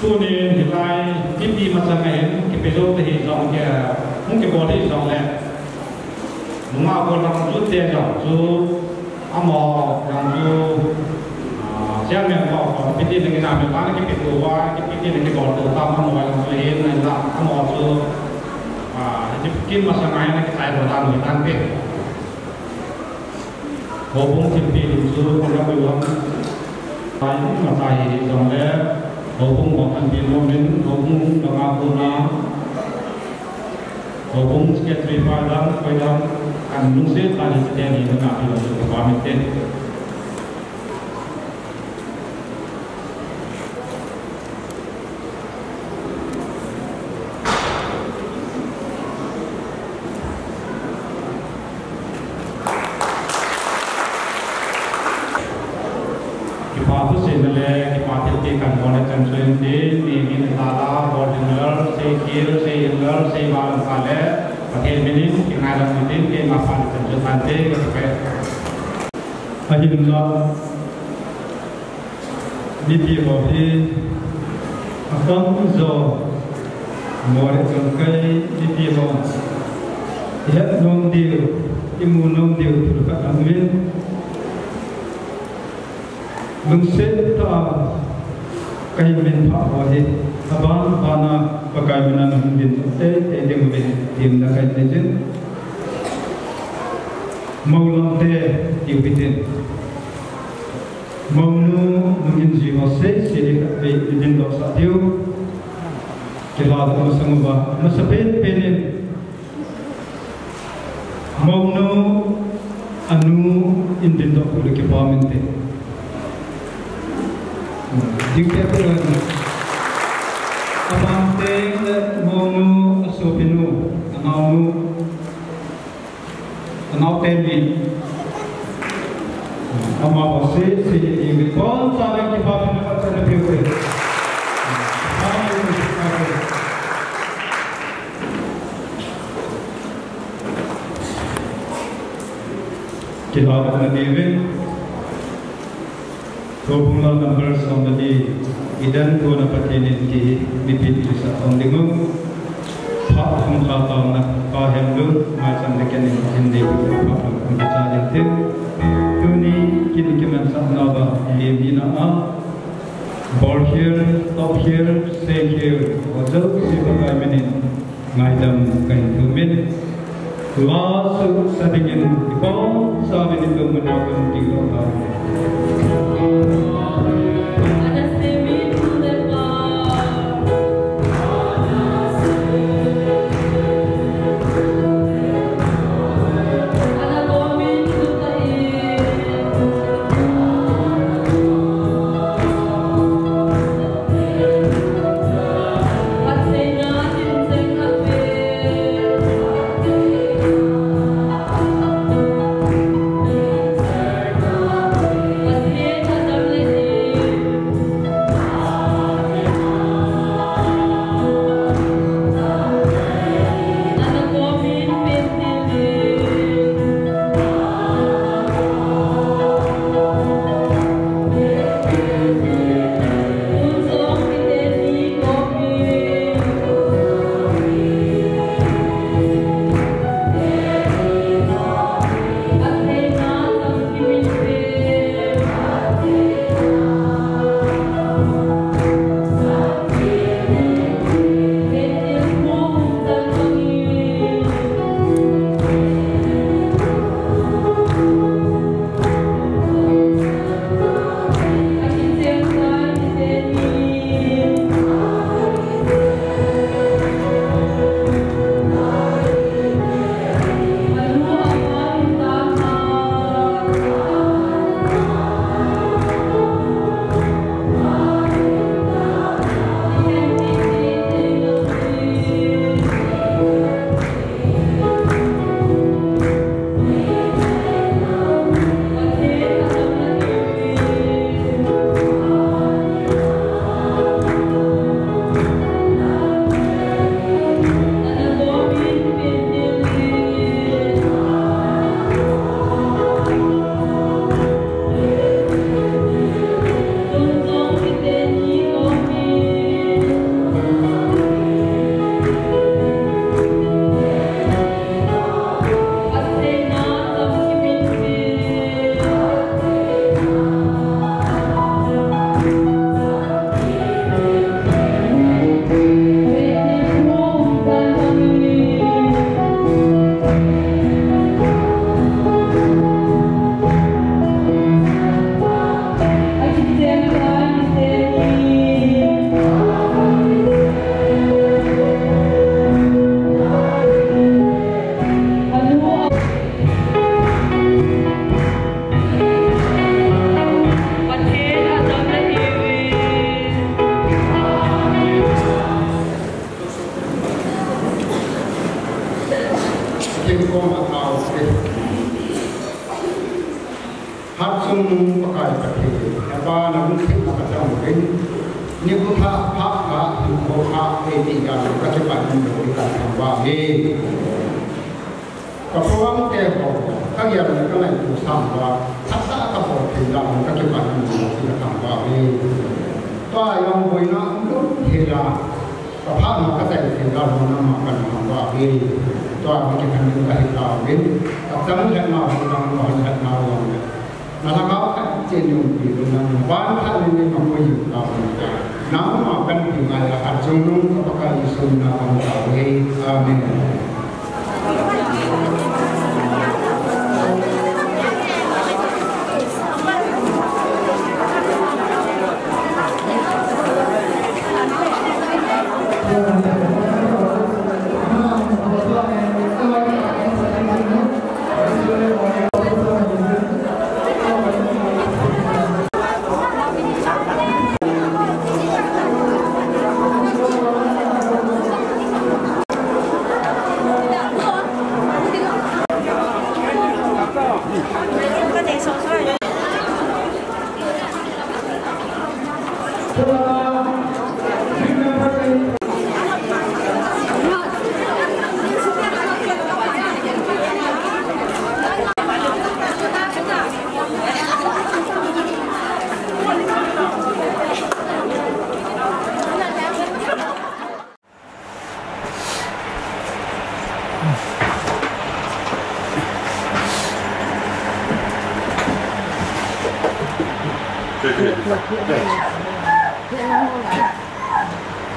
Tunin hilai, mipi masanga hin, kipe jou te hijong kei, hung kibol hijong le. Nunga bol lang chu te jong chu, amaho jong chu, ah, chairman ho, committee ding in a mi pan kipe tou va, kipe ding kibol tou tam amaho jong chu hin, amaho chu, ah, kin masanga hin kichai bol dan ni tan pe. Houbung thilpeh ding chu, koi la koi lam. Pai, matai hi jong le, houbung ho kan peh nom in, houbung langa kona, houbung secretary pa dang, koi dang, kan lungset tah in te ni na peh lou chu ka pah mite. Kipa thusei na le, kipa thilpeh kan bol le chan chun tin, ni min ta la, bol ding lal, sei khel, sei in lal, sei val ta le, Pathen min in, kingai lam min tin, keima pha le chan chun tan te, ka pe. Ahinla, mipi ho hi, akam jo, Moreh Chamkai mipi ho, ihet nom diu, imu nom diu, thil khat aum in, lungset tah a, kahin minphah ho hi, aban bana, Pakai min a nahung ding, tei, tei ding uvin, tin la kahin nei jin. Mou lam te, tiu hitin. Mounu, nungin ji ho sei, sei le khat vei, i dingdoh sah diu. Kilah doh masang uva, masapen pen in. Mounu, anu, in dingdoh le kipa minte. Ding te ko. Aban teng le mounu, asopinu, anaonu. Anao teni. Amaho sei, sei, sei, sei, kon sa le kipa min a chan na piu ke. Kilah doh na diuvin. Houbung lal number som le li, i dantona Pathen in kei hi mipi thilsah hung ding u. Phat hung kha taona, Pa Hemlun, maicham le ken in hin nei bu phat hung kicha ding tin. Tuni kin kimansah nauva, i mi na a. Bol khel, top khel, sei khel, ho jouse Pakai min in. Ngaidam kahin thum in. Last sa dingin, ibonchauvin ithum mun a dingdoh tau. Koma tao te. Hatchungnung Pakai Pathen, hepa nalungsetna kachang uvin. Nikho thah, phat thah, hinkho thah, eiti dan kakipah in lou kathangvah e. Ka program te ho, kagel le kangaito sang uva, thah thah kabol thei dan kakipah in lou kathangvah e. Tua jong boina umlou thei a. Ka phat ma ka chai thei dan ho nangma kathangvah e. Tua kakipah in kahi tauvin. Ka chang lheh nau, ka chang lheh nau. Na lhagao khat cheh in umpi uvin lang, van khat in neipui jing tauvin. Nangma panpi ngai a, hatchungnung ka Pakai Jesu min a kahung tao e. Amen.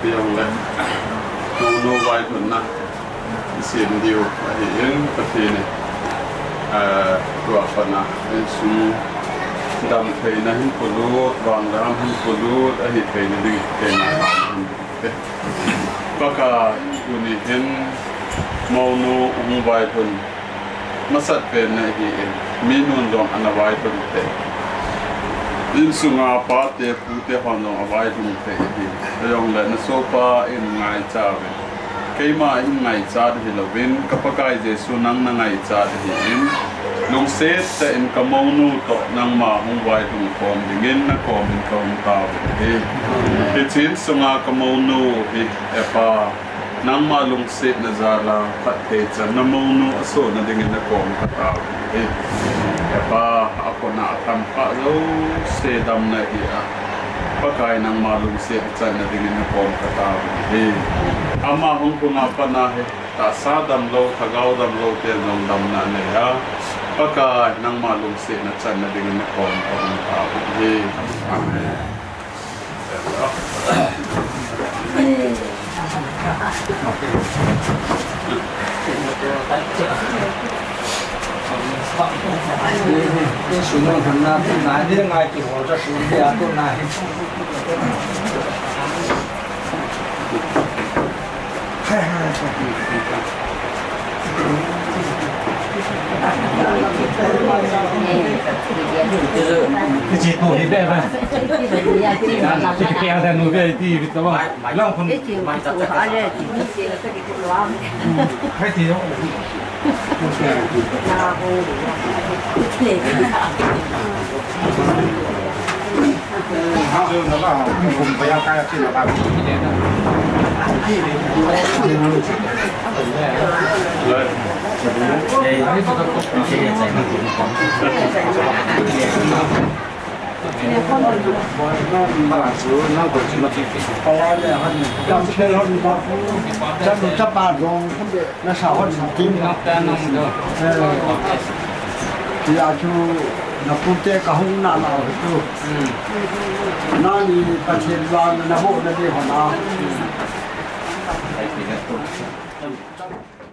Piang le. Mounu vailhunna. Isem diu ahin Pathen in. Ah, tua pana insung damtheina hin polut, vangam hin polut, ahi theina ding, theina hin. Pakai, tuni hin mounu hung vailhun masat pen na hi in, minun jong ana vailhun te. Insunga pate pute hon jong availhun te hi. Ajongle na sopa in ngaicha uvin. Keima in ngaichat hilouvin, ka Pakai Jesu nang na ngaichat hi in. Lungset tah in ka mounu toh nangma hung vailhun khom dingin na kom in kahung tao uve. Hiche insunga ka mounu hi, Hepa, nangma lungsetna jal a phatthei chan na mounu asoh na dingin na kom katao uve. Hepa, akona atham kha jouse damna hi a, Pakai nangma lungset chan na dingin na kom katao uve. Ama hung puna pana hi, tahsa damlou, lhagao damlou te jong damna nei a. Pakai, nangma lungsetna chan na dingin na kom kahung tao uve. Amen. Nasa hon na tin. Eh. Tia chu na pute ka hung na na ho chu. Hmm. Nani Pathen vang na ho na di ho na. Hmm.